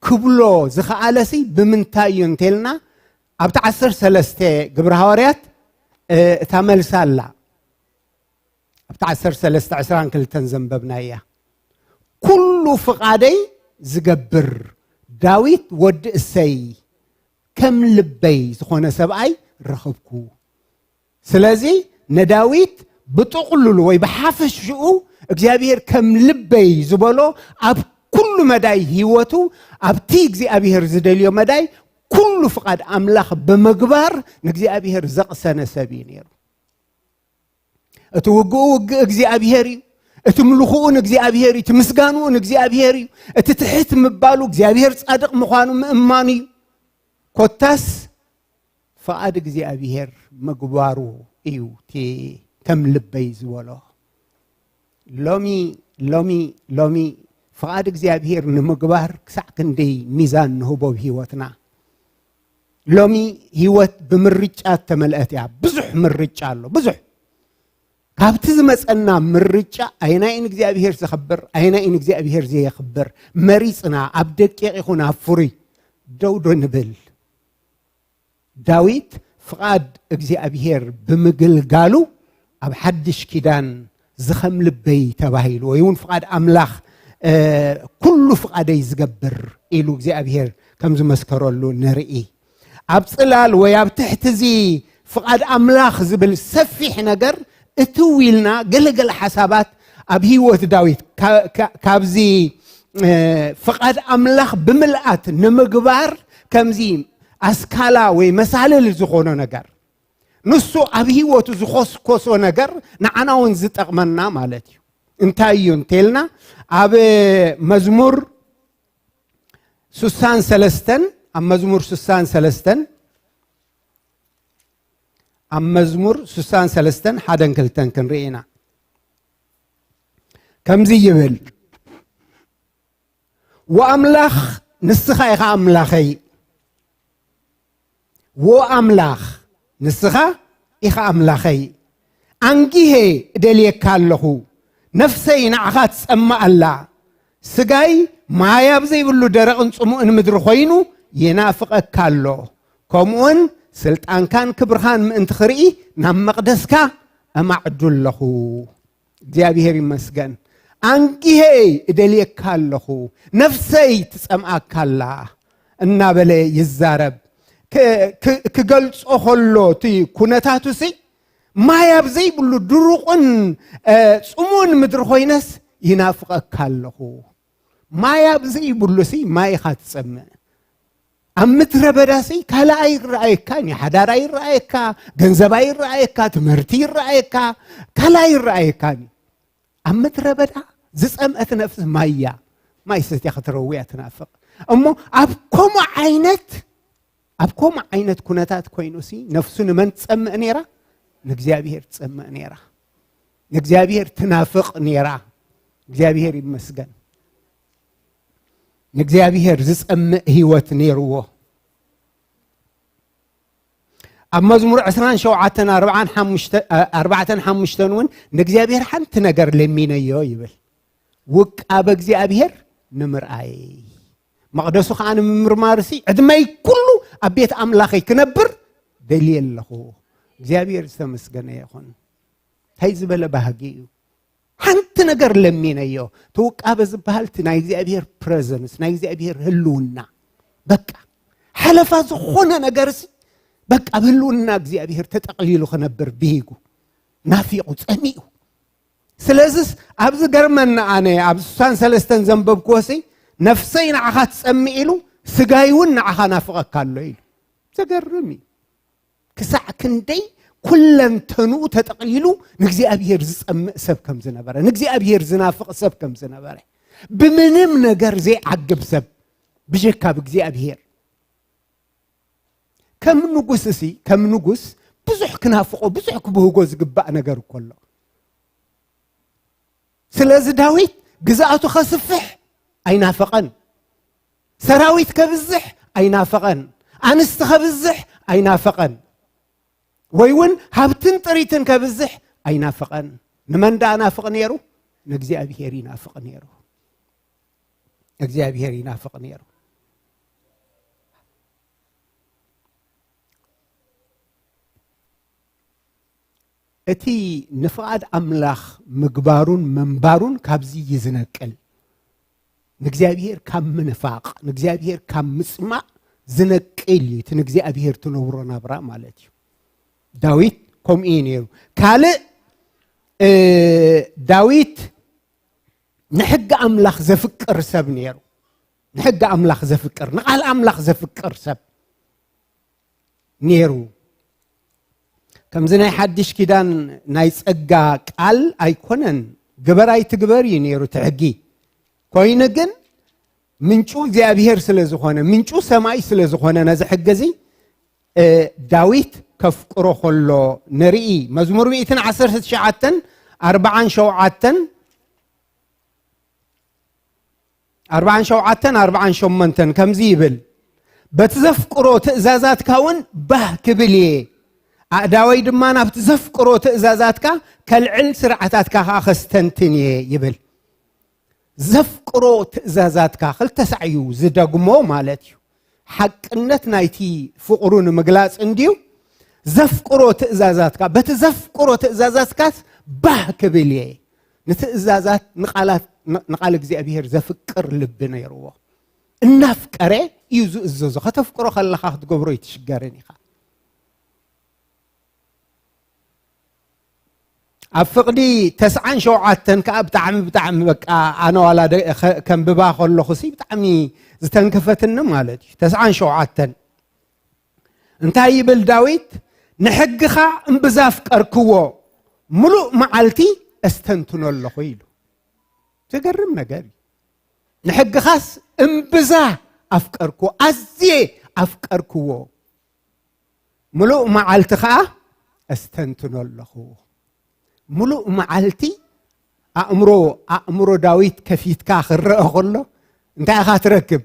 ክብሎ ዝኸኣለሲ ብምንታይ እዩ እንተልና ኣብቲ ዓሰርተ ሰለስተ ግብሪ ሃዋርያት እታ መልሳ ኣላ። ኣብቲ ዓሰርተ ሰለስተ ዕስራን ክልተን ዘንበብናያ ኩሉ ፍቓደይ ዝገብር ዳዊት ወዲ እሰይ ከም ልበይ ዝኾነ ሰብኣይ ረኸብኩ። ስለዚ ንዳዊት ብጥቕልሉ ወይ ብሓፈሽኡ እግዚኣብሔር ከም ልበይ ዝበሎ ኣብ ኩሉ መዳይ ህይወቱ ኣብቲ እግዚኣብሔር ዝደልዮ መዳይ ኩሉ ፍቓድ ኣምላኽ ብምግባር ንእግዚኣብሔር ዘቕሰነ ሰብ እዩ ነይሩ። እቲ ውግኡ ውግእ እግዚኣብሔር እዩ። እቲ ምልኽኡ ንእግዚኣብሔር እዩ። እቲ ምስጋንኡ ንእግዚኣብሔር እዩ። እቲ ትሕት ምባሉ እግዚኣብሔር ጻድቕ ምዃኑ ምእማኑ እዩ። ኮታስ ፍቓድ እግዚኣብሔር ምግባሩ እዩ እቲ ከም ልበይ ዝበሎ። ሎሚ ሎሚ ሎሚ ፍቓድ እግዚኣብሔር ንምግባር ክሳዕ ክንደይ ሚዛን ንህቦ ኣብ ህይወትና። ሎሚ ህይወት ብምርጫ እተመልአት እያ። ብዙሕ ምርጫ ኣሎ፣ ብዙሕ። ካብቲ ዝመጸና ምርጫ ኣየናይ ንእግዚኣብሔር ዘኽብር ኣየናይ ንእግዚኣብሔር ዘየኽብር መሪጽና ኣብ ደቂቕ ይኹን ኣብ ፍሩይ ደው ዶ ንብል? ዳዊት ፍቓድ እግዚኣብሔር ብምግልጋሉ ኣብ ሓድሽ ኪዳን ዝኸም ልበይ ተባሂሉ ወይ እውን ፍቓድ ኣምላኽ ኩሉ ፍቓደይ ዝገብር ኢሉ እግዚኣብሔር ከም ዝመስከረሉ ንርኢ። ኣብ ጽላል ወይ ኣብ ትሕቲ እዚ ፍቓድ ኣምላኽ ዝብል ሰፊሕ ነገር እትው ኢልና ገለገለ ሓሳባት ኣብ ህይወት ዳዊት ካብዚ ፍቓድ ኣምላኽ ብምልኣት ንምግባር ከምዚ ኣስካላ ወይ መሳልል ዝኾኖ ነገር ንሱ ኣብ ህይወቱ ዝኾስኮሶ ነገር ንዓና እውን ዝጠቕመና ማለት እዩ። እንታይ እዩ እንተልና ኣብ መዝሙር ስሳን ሰለስተን ኣብ መዝሙር ስሳን ሰለስተን፣ ኣብ መዝሙር ስሳን ሰለስተን ሓደን ክልተን ክንርኢ ኢና። ከምዚ ይብል፣ "ወኣምላኽ ንስኻ ኢኻ ኣምላኸይ፣ ወኣምላኽ ንስኻ ኢኻ ኣምላኸይ፣ ኣንጊሄ እደልየካ ኣለኹ፣ ነፍሰይ ንዓኻ ትጸምእ ኣላ፣ ስጋይ ማይ ኣብ ዘይብሉ ደረቕን ጽሙእን ምድሪ ኮይኑ ይናፍቐካ ኣሎ፣ ከምኡውን ስልጣንካን ክብርኻን ምእንቲ ክርኢ ናብ መቕደስካ እማዕዱ ኣለኹ።" እግዚኣብሔር ይመስገን። "ኣንጊሄ እደልየካ ኣለኹ፣ ነፍሰይ ትጸምኣካ ኣላ" እናበለ ይዛረብ። ክ-፣ ክ-፣ ክገልጾ ከሎ እቲ ኩነታቱ ሲ ማይ ኣብ ዘይብሉ ድሩቕን፣ እ፣ ጽሙን ምድሪ ኮይነስ ይናፍቐካ ኣለኹ። ማይ ኣብ ዘይብሉ ሲ ማይ ኢኻ ትጸምእ። ኣብ ምድረ በዳ ሲ ካልእ ኣይረኣየካን እዩ። ሓዳር ኣይረኣየካ፣ ገንዘብ ኣይረኣየካ፣ ትምህርቲ ይረኣየካ፣ ካልእ ኣይረኣየካን እዩ። ኣብ ምድረ በዳ ዝጸምአት ነፍሲ ማይ እያ። ማይ ሰትያ ክትረዊ እያ ትናፍቕ። እሞ ኣብ ከምኡ ዓይነት፣ ኣብ ከምኡ ዓይነት ኩነታት ኮይኑ ሲ ነፍሱ ንመን ትጸምእ ነይራ? ንእግዚኣብሔር ትጸምእ ነይራ። ንእግዚኣብሔር ትናፍቕ ነይራ። እግዚኣብሔር ይመስገን። ንእግዚኣብሔር ዝጸምእ ህይወት ነይርዎ። ኣብ መዝሙር ዕስራን ሸውዓተን፣ ኣርባዓን ሓሙሽተ፣ ኣርባዕተን ሓሙሽተን እውን ንእግዚኣብሔር ሓንቲ ነገር ለሚነዮ ይብል። "ውቃበ እግዚኣብሔር ንምርኣይ፣ መቕደሱ ከዓ ንምምርማር ሲ ዕድመይ ኩሉ ኣብ ቤት ኣምላኸይ ክነብር ደልየ ኣለኹ።" እግዚኣብሔር ዝተመስገነ ይኹን። እንታይ ዝበለ ባህጊ እዩ። ሓንቲ ነገር ለሚነዮ። እቲ ውቃበ ዝበሃል እቲ ናይ እግዚኣብሔር ፕረዘንስ፣ ናይ እግዚኣብሔር ህልውና። በቃ፣ ሓለፋ ዝኾነ ነገርሲ፣ በቃ፣ ኣብ ህልውና እግዚኣብሔር ተጠቕሊሉ ክነብር ብሂጉ፣ ናፊቑ፣ ጸሚኡ። ስለዚስ፣ ኣብዚ ገርመና፣ ኣነ ኣብ ስሳን ሰለስተን ዘንበብክዎሲ፣ "ነፍሰይ ንዓኻ ትጸምእ" ኢሉ፣ "ስጋይ እውን ንዓኻ ናፍቐካ ኣሎ" ኢሉ። ዘገርም እዩ። ክሳዕ ክንደይ ኩለንተንኡ ተጠቕሊሉ ንእግዚኣብሔር ዝጸምእ ሰብ ከም ዝነበረ፣ ንእግዚኣብሔር ዝናፍቕ ሰብ ከም ዝነበረ፣ ብምንም ነገር ዘይዓግብ ሰብ ብጀካ ብእግዚኣብሔር። ከም ንጉስ እሲ፣ ከም ንጉስ ብዙሕ ክናፍቖ፣ ብዙሕ ክብህጎ ዝግባእ ነገር እኮ ኣሎ። ስለዚ ዳዊት ግዝኣቱ ከስፍሕ ኣይናፈቐን። ሰራዊት ከብዝሕ ኣይናፈቐን። ኣንስቲ ከብዝሕ ኣይናፈቐን። ወይ እውን ሃብትን ጥሪትን ከብዝሕ ኣይናፈቐን። ንመን ደኣ ናፍቕ ነይሩ? ንእግዚኣብሔር ይናፍቕ ነይሩ። እግዚኣብሔር ይናፍቕ ነይሩ። እቲ ንፍቓድ ኣምላኽ ምግባሩን ምንባሩን ካብዚ እዩ ዝነቅል። ንእግዚኣብሔር ካብ ምንፋቕ፣ ንእግዚኣብሔር ካብ ምጽማእ ዝነቅል እዩ። እቲ ንእግዚኣብሔር ትነብሮ ናብራ ማለት እዩ። ዳዊት ከምኡ እዩ ነይሩ። ካልእ፣ እ፣ ዳዊት ንሕጊ ኣምላኽ ዘፍቅር ሰብ ነይሩ። ንሕጊ ኣምላኽ ዘፍቅር፣ ንቓል ኣምላኽ ዘፍቅር ሰብ ነይሩ። ከምዚ ናይ ሓድሽ ኪዳን ናይ ጸጋ ቃል ኣይኮነን፣ ግበር ኣይትግበር እዩ ነይሩ እቲ ሕጊ። ኮይኑ ግን ምንጩ እግዚኣብሔር ስለ ዝኾነ፣ ምንጩ ሰማይ ስለ ዝኾነ፣ ነዚ ሕጊ እዚ፣ እ፣ ዳዊት ከፍቅሮ ከሎ ንርኢ። መዝሙር ሚእትን ዓሰርተ ትሽዓተን፣ ኣርባዓን ሸውዓተን፣ ኣርባዓን ሸውዓተን፣ ኣርባዓን ሸሞንተን ከምዚ ይብል፣ "በቲ ዘፍቅሮ ትእዛዛትካ እውን ባህ ክብል እየ፣ ኣእዳወይ ድማ ናብቲ ዘፍቅሮ ትእዛዛትካ ከልዕል፣ ስርዓታትካ ኸኣ ኸስተንትን እየ" ይብል። ዘፍቅሮ ትእዛዛትካ ክልተ ሳዕ እዩ ዝደግሞ ማለት እዩ። ሓቅነት ናይቲ ፍቕሩ ንምግላጽ እንድዩ። ዘፍቅሮ ትእዛዛትካ፣ በቲ ዘፍቅሮ ትእዛዛትካስ ባህ ክብል እየ። ንትእዛዛት፣ ንቓላት፣ ን-፣ ንቓል እግዚኣብሔር ዘፍቅር ልቢ ነይርዎ። እናፍቀረ እዩ ዝእዘዞ። ከተፍቅሮ ከለኻ ክትገብሮ ኣይትሽገርን ኢኻ። ኣብ ፍቕዲ ተስዓን ሸውዓተን ከኣ ብጣዕሚ፣ ብጣዕሚ በቃ ኣነ ዋላ ደ-፣ ኸ-፣ ከንብባ ከለኹሲ ብጣዕሚ ዝተንከፈትኒ ማለት እዩ። ተስዓን ሸውዓተን እንታይ ይብል ዳዊት? "ንሕግኻ እምብዛ ኣፍቀርክዎ፣ ምሉእ መዓልቲ እስተንትኖ ኣለኹ" ኢሉ። ዘገርም ነገር እዩ። "ንሕግኻስ እምብዛ ኣፍቀርክዎ፣ ኣዝየ ኣፍቀርክዎ፣ ምሉእ መዓልቲ ኸዓ ኣስተንትኖ ኣለኹ። ምሉእ መዓልቲ ኣእምሮ፣ ኣእምሮ ዳዊት ከፊትካ ክረአ ከሎ እንታይ ኢኻ ትረክብ?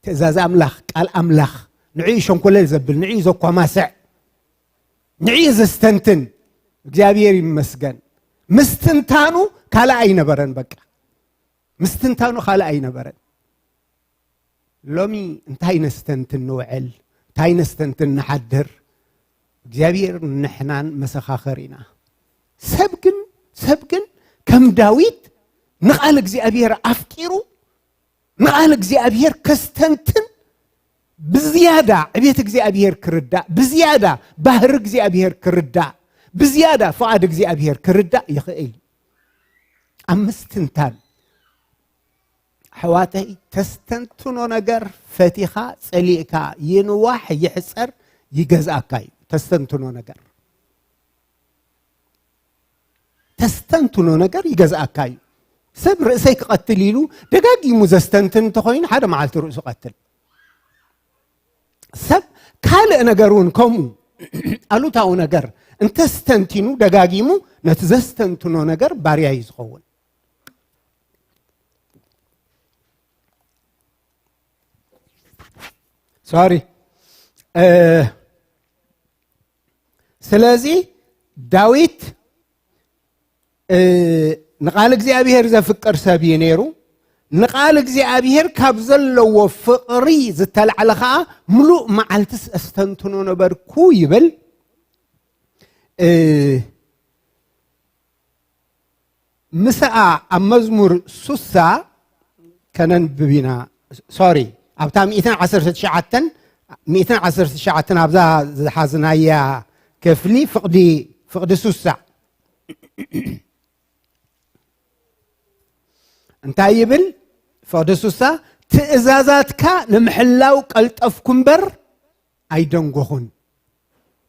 ትእዛዝ ኣምላኽ፣ ቃል ኣምላኽ፣ ንዕኡ ሸንኮለል ዘብል፣ ንዕኡ ዘኳማስዕ፣ ንዕኡ ዘስተንትን። እግዚኣብሔር ይመስገን። ምስትንታኑ ካልእ ኣይነበረን። በቃ ምስትንታኑ ካልእ ኣይነበረን። ሎሚ እንታይ ነስተንትን ንውዕል? እንታይ ነስተንትን ንሓድር? እግዚኣብሔር ንሕናን መሰኻኸር ኢና። ሰብ ግን፣ ሰብ ግን ከም ዳዊት ንቓል እግዚኣብሔር ኣፍቂሩ፣ ንቓል እግዚኣብሔር ከስተንትን፣ ብዝያዳ ዕቤት እግዚኣብሔር ክርዳእ፣ ብዝያዳ ባህሪ እግዚኣብሔር ክርዳእ፣ ብዝያዳ ፍቓድ እግዚኣብሔር ክርዳእ ይኽእል። ኣብ ምስትንታን፣ ኣሕዋተይ፣ ተስተንትኖ ነገር ፈቲኻ ጸሊእካ፣ ይንዋሕ ይሕጸር፣ ይገዝኣካ እዩ። ተስተንትኖ ነገር፣ ተስተንትኖ ነገር ይገዝኣካ እዩ። ሰብ ርእሰይ ክቐትል ኢሉ ደጋጊሙ ዘስተንትን እንተኾይኑ፣ ሓደ መዓልቲ ርእሱ ቀትል። ሰብ ካልእ ነገር እውን ከምኡ ኣሉታዊ ነገር እንተስተንቲኑ ደጋጊሙ፣ ነቲ ዘስተንትኖ ነገር ባርያ እዩ ዝኸውን። ሶሪ። እ፣ ስለዚ ዳዊት፣ እ፣ ንቓል እግዚኣብሔር ዘፍቅር ሰብ እዩ ነይሩ። ንቓል እግዚኣብሔር ካብ ዘለዎ ፍቕሪ ዝተላዕለ ኸዓ ምሉእ መዓልትስ ኣስተንትኖ ነበርኩ ይብል። እ፣ ምስኣ ኣብ መዝሙር ሱሳ ከነንብብ ኢና። ሶሪ፣ ኣብታ ሚእትን ዓሰርተ ትሽዓተን፣ ሚእትን ዓሰርተ ትሽዓተን ኣብዛ ዝሓዝናያ ክፍሊ ፍቕዲ፣ ፍቕዲ ሱሳ እንታይ ይብል? ፍቕዲ ሱሳ፣ ትእዛዛትካ ንምሕላው ቀልጠፍኩ እምበር ኣይደንጎኹን።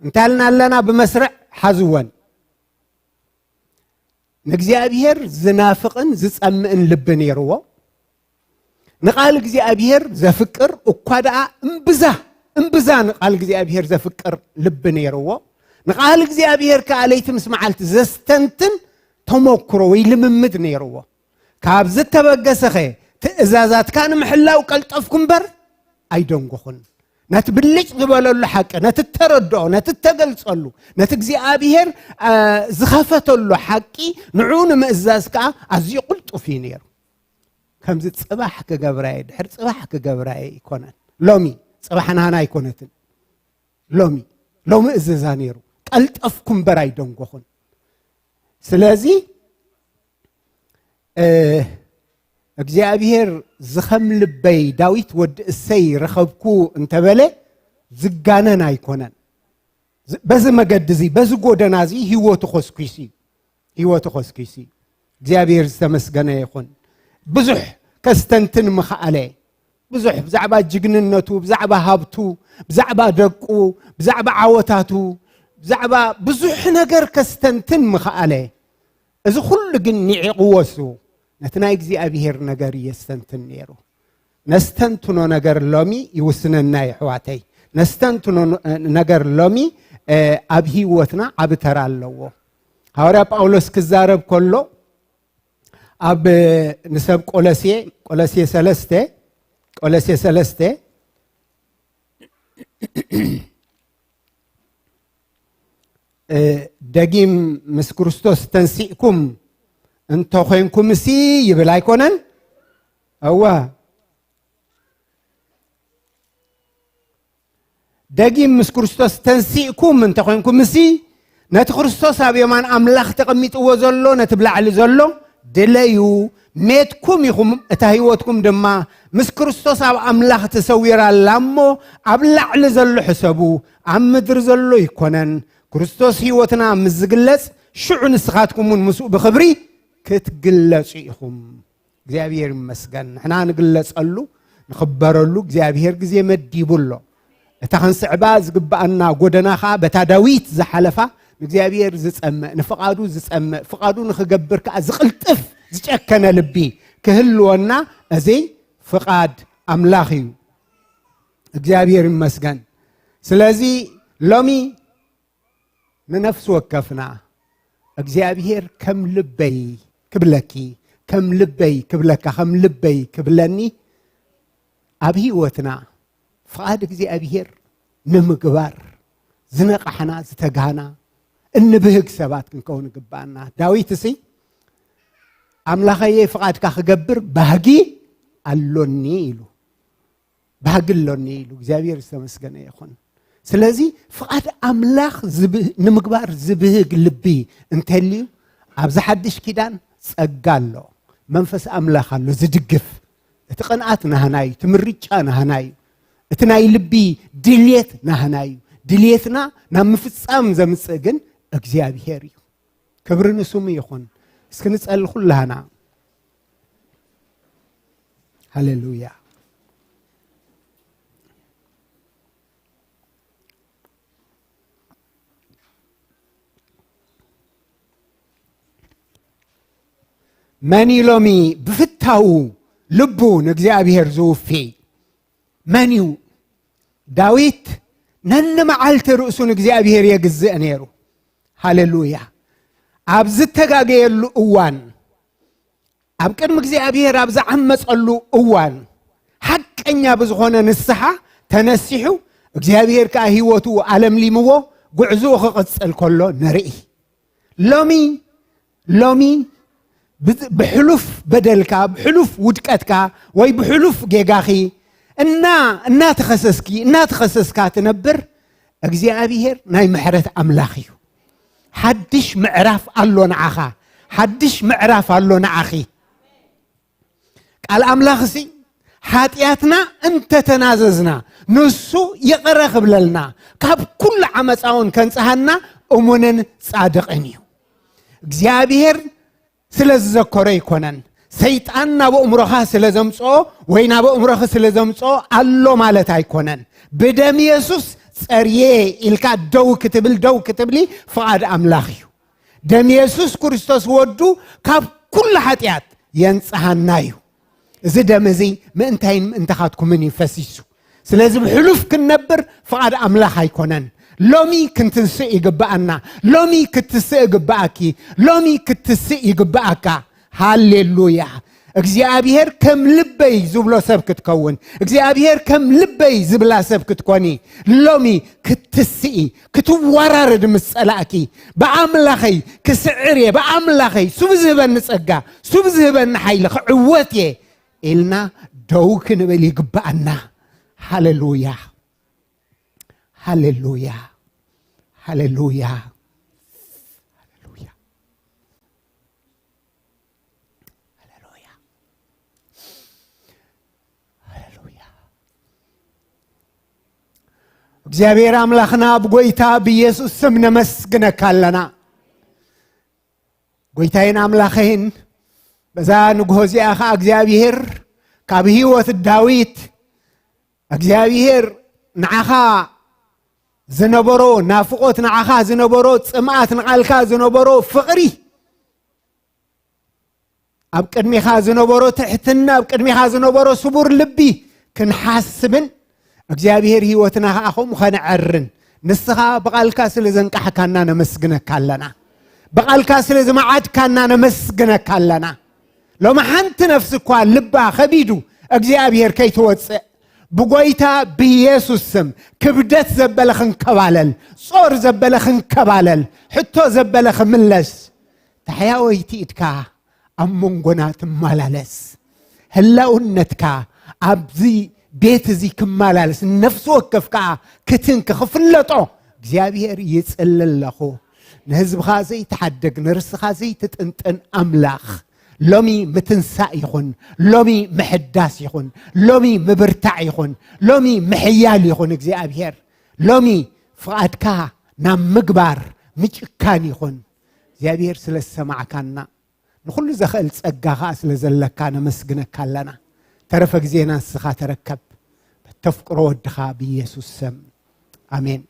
እንታይ ኢልና ኣለና? ብመስርዕ ሓዝወን። ንእግዚኣብሔር ዝናፍቕን ዝጸምእን ልቢ ነይርዎ። ንቓል እግዚኣብሔር ዘፍቅር እኳ ደኣ እምብዛ፣ እምብዛ ንቓል እግዚኣብሔር ዘፍቅር ልቢ ነይርዎ። ንቓል እግዚኣብሔር ከኣ ለይቲ ምስ መዓልቲ ዘስተንትን ተመክሮ ወይ ልምምድ ነይርዎ። ካብ ዝተበገሰኸ ትእዛዛትካ ንምሕላው ቀልጠፍኩ እምበር ኣይደንጎኹን። ነቲ ብልጭ ዝበለሉ ሓቂ፣ ነቲ እተረድኦ፣ ነቲ እተገልጸሉ፣ ነቲ እግዚኣብሔር፣ አ፣ ዝኸፈተሉ ሓቂ ንዕኡ ንምእዛዝ ከኣ ኣዝዩ ቅልጡፍ እዩ ነይሩ። ከምዚ ጽባሕ ክገብራየ፣ ድሕሪ ጽባሕ ክገብራየ ኣይኮነን። ሎሚ፣ ጽባሕ ናህና ኣይኮነትን። ሎሚ፣ ሎሚ እዝዛ ነይሩ። ቀልጠፍኩ እምበር ኣይደንጎኹን። ስለዚ፣ እ፣ እግዚኣብሔር ዝኸም ልበይ ዳዊት ወዲ እሰይ ረኸብኩ እንተበለ ዝጋነን ኣይኮነን። ዝ-፣ በዚ መገዲ እዚ፣ በዚ ጎደና እዚ ህይወቱ ኮስኪሱ እዩ። ህይወቱ ኮስኪሱ እዩ። እግዚኣብሔር ዝተመስገነ ይኹን። ብዙሕ ከስተንትን ምኽኣለ። ብዙሕ ብዛዕባ ጅግንነቱ፣ ብዛዕባ ሃብቱ፣ ብዛዕባ ደቁ፣ ብዛዕባ ዓወታቱ፣ ብዛዕባ ብዙሕ ነገር ከስተንትን ምኽኣለ። እዚ ኩሉ ግን ንዒቕዎ እሱ ነቲ ናይ እግዚኣብሔር ነገር የስተንትን ነይሩ። ነስተንትኖ ነገር ሎሚ ይውስነና የሕዋተይ። ነስተንትኖ ን-፣ ነገር ሎሚ፣ እ፣ ኣብ ህይወትና ዓቢ ተራ ኣለዎ። ሃዋርያ ጳውሎስ ክዛረብ ከሎ ኣብ ንሰብ ቆለሴ፣ ቆለሴ ሰለስተ፣ ቆለሴ ሰለስተ፣ እ፣ ደጊም ምስ ክርስቶስ ተንሲእኩም እንተኾይንኩምሲ ይብል ኣይኮነን? እወ። ደጊም ምስ ክርስቶስ ተንሲእኩም እንተኾይንኩምሲ፣ ነቲ ክርስቶስ ኣብ የማን ኣምላኽ ተቐሚጥዎ ዘሎ፣ ነቲ ብላዕሊ ዘሎ ድለዩ፣ ሜትኩም ኢኹም፣ እታ ህይወትኩም ድማ ምስ ክርስቶስ ኣብ ኣምላኽ ተሰዊራ ኣላ እሞ፣ ኣብ ላዕሊ ዘሎ ሕሰቡ፣ ኣብ ምድሪ ዘሎ ኣይኮነን። ክርስቶስ ህይወትና ምስ ዝግለጽ፣ ሽዑ ንስኻትኩም እውን ምስኡ ብኽብሪ ክትግለጹ ኢኹም። እግዚኣብሔር ይመስገን። ንሕና ንግለጸሉ፣ ንኽበረሉ እግዚኣብሔር ግዜ መዲቡ ኣሎ። እታ ክንስዕባ ዝግብኣና ጎደና ኸኣ በታ ዳዊት ዝሓለፋ ንእግዚኣብሔር ዝጸምእ፣ ንፍቓዱ ዝጸምእ፣ ፍቓዱ ንኽገብር ከኣ ዝቕልጥፍ፣ ዝጨከነ ልቢ ክህልወና እዚ ፍቓድ ኣምላኽ እዩ። እግዚኣብሔር ይመስገን። ስለዚ ሎሚ ንነፍሲ ወከፍና እግዚኣብሔር ከም ልበይ ክብለኪ፣ ከም ልበይ ክብለካ፣ ከም ልበይ ክብለኒ ኣብ ህይወትና ፍቓድ እግዚኣብሔር ንምግባር ዝነቓሕና፣ ዝተጋህና፣ እንብህግ ሰባት ክንከውን ይግባኣና። ዳዊት እሲ ኣምላኸየ ፍቓድካ ክገብር ባህጊ ኣሎኒ ኢሉ። ባህጊ ኣሎኒ ኢሉ። እግዚኣብሔር ዝተመስገነ ይኹን። ስለዚ ፍቓድ ኣምላኽ ዝብህ-፣ ንምግባር ዝብህግ ልቢ እንተልዩ ኣብዚ ሓድሽ ኪዳን ጸጋ ኣሎ። መንፈስ ኣምላኽ ኣሎ ዝድግፍ። እቲ ቅንኣት ናህና እዩ። እቲ ምርጫ ናህና እዩ። እቲ ናይ ልቢ ድልየት ናህና እዩ። ድልየትና ናብ ምፍጻም ዘምጽእ ግን እግዚኣብሔር እዩ። ክብሪ ንስሙ ይኹን። እስኪ ንጸሊ ኩላህና። ሃሌሉያ። መን እዩ ሎሚ ብፍታዉ ልቡ ንእግዚኣብሔር ዝውፊ? መን እዩ? ዳዊት ነንመዓልቲ ርእሱ ንእግዚኣብሔር የግዝእ ነይሩ። ሃሌሉያ። ኣብ ዝተጋገየሉ እዋን፣ ኣብ ቅድሚ እግዚኣብሔር ኣብ ዝዓመጸሉ እዋን፣ ሓቀኛ ብዝኾነ ንስሓ ተነሲሑ፣ እግዚኣብሔር ከኣ ህይወቱ ኣለምሊምዎ፣ ጉዕዞኡ ክቕጽል ከሎ ንርኢ። ሎሚ፣ ሎሚ ብዝ-፣ ብሕሉፍ በደልካ፣ ብሕሉፍ ውድቀትካ፣ ወይ ብሕሉፍ ጌጋኺ እና-፣ እናተኸሰስኪ፣ እናተኸሰስካ ትነብር፣ እግዚኣብሔር ናይ ምሕረት ኣምላኽ እዩ። ሓድሽ ምዕራፍ ኣሎ ንዓኻ። ሓድሽ ምዕራፍ ኣሎ ንዓኺ። ቃል ኣምላኽሲ፣ ሓጢኣትና እንተተናዘዝና፣ ንሱ ይቕረ ክብለልና፣ ካብ ኩሉ ዓመፃውን ከንጽሃና እሙንን ጻድቕን እዩ። እግዚኣብሔር ስለ ዝዘከሮ ኣይኮነን። ሰይጣን ናብ ኣእምሮኻ ስለ ዘምጽኦ ወይ ናብ ኣእምሮኺ ስለ ዘምጽኦ ኣሎ ማለት ኣይኮነን። ብደም የሱስ ጸርየ ኢልካ ደው ክትብል፣ ደው ክትብሊ ፍቓድ ኣምላኽ እዩ። ደም የሱስ ክርስቶስ ወዱ ካብ ኩሉ ሓጢኣት የንጽሃና እዩ። እዚ ደም እዚ ምእንታይን ምእንታኻትኩምን እዩ ፈሲሱ። ስለዚ ብሕሉፍ ክንነብር ፍቓድ ኣምላኽ ኣይኮነን። ሎሚ ክንትንስእ ይግብኣና። ሎሚ ክትስእ ይግብኣኪ። ሎሚ ክትስእ ይግብኣካ። ሃሌሉያ። እግዚኣብሔር ከም ልበይ ዝብሎ ሰብ ክትከውን፣ እግዚኣብሔር ከም ልበይ ዝብላ ሰብ ክትኮኒ፣ ሎሚ ክትስኢ፣ ክትወራረድ ምስ ጸላእኪ፣ ብኣምላኸይ ክስዕር እየ፣ ብኣምላኸይ ሱብ ዝህበኒ ጸጋ፣ ሱብ ዝህበኒ ሓይሊ ክዕወት እየ ኢልና ደው ክንብል ይግብኣና። ሃሌሉያ፣ ሃሌሉያ፣ ሃሌሉያ፣ ሃሌሉያ፣ ሃሌሉያ፣ ሃሌሉያ። እግዚኣብሔር ኣምላኽና፣ ብጎይታ ብኢየሱስ ስም ነመስግነካ ኣለና። ጎይታዬን ኣምላኸይን፣ በዛ ንግሆ እዚኣ ኸዓ እግዚኣብሔር ካብ ህይወት ዳዊት፣ እግዚኣብሔር ንዓኻ ዝነበሮ ናፍቖት፣ ንዓኻ ዝነበሮ ጽምኣት፣ ንቓልካ ዝነበሮ ፍቕሪ፣ ኣብ ቅድሚኻ ዝነበሮ ትሕትና፣ ኣብ ቅድሚኻ ዝነበሮ ስቡር ልቢ ክንሓስብን እግዚኣብሔር ህይወትና ኸዓ ከምኡ ኸነዐርን፣ ንስኻ ብቓልካ ስለ ዘንቃሕካና ነመስግነካ ኣለና። ብቓልካ ስለ ዝመዓድካና ነመስግነካ ኣለና። ሎሚ ሓንቲ ነፍሲ እኳ ልባ ኸቢዱ እግዚኣብሔር ከይትወጽእ፣ ብጎይታ ብኢየሱስ ስም ክብደት ዘበለ ኽንከባለል፣ ጾር ዘበለ ኽንከባለል፣ ሕቶ ዘበለ ኽምለስ፣ ታሕያወይቲ ኢድካ ኣብ መንጎና ትመላለስ። ህላውነትካ ኣብዚ ቤት እዚ ክመላለስ፣ ነፍሲ ወከፍ ከኣ ክትንኪ፣ ክፍለጦ እግዚኣብሔር ይጽሊ ኣለኹ። ንህዝብኻ ዘይትሓድግ፣ ንርስኻ ዘይትጥንጥን ኣምላኽ፣ ሎሚ ምትንሳእ ይኹን፣ ሎሚ ምሕዳስ ይኹን፣ ሎሚ ምብርታዕ ይኹን፣ ሎሚ ምሕያል ይኹን። እግዚኣብሔር ሎሚ ፍቓድካ ናብ ምግባር ምጭካን ይኹን። እግዚኣብሔር ስለ ዝሰማዕካና፣ ንኹሉ ዘኽእል ጸጋ ኸኣ ስለ ዘለካ ነመስግነካ ኣለና። ተረፈ ግዜና ንስኻ ተረከብ። በተፍቅሮ ወድኻ ብኢየሱስ ስም። ኣሜን።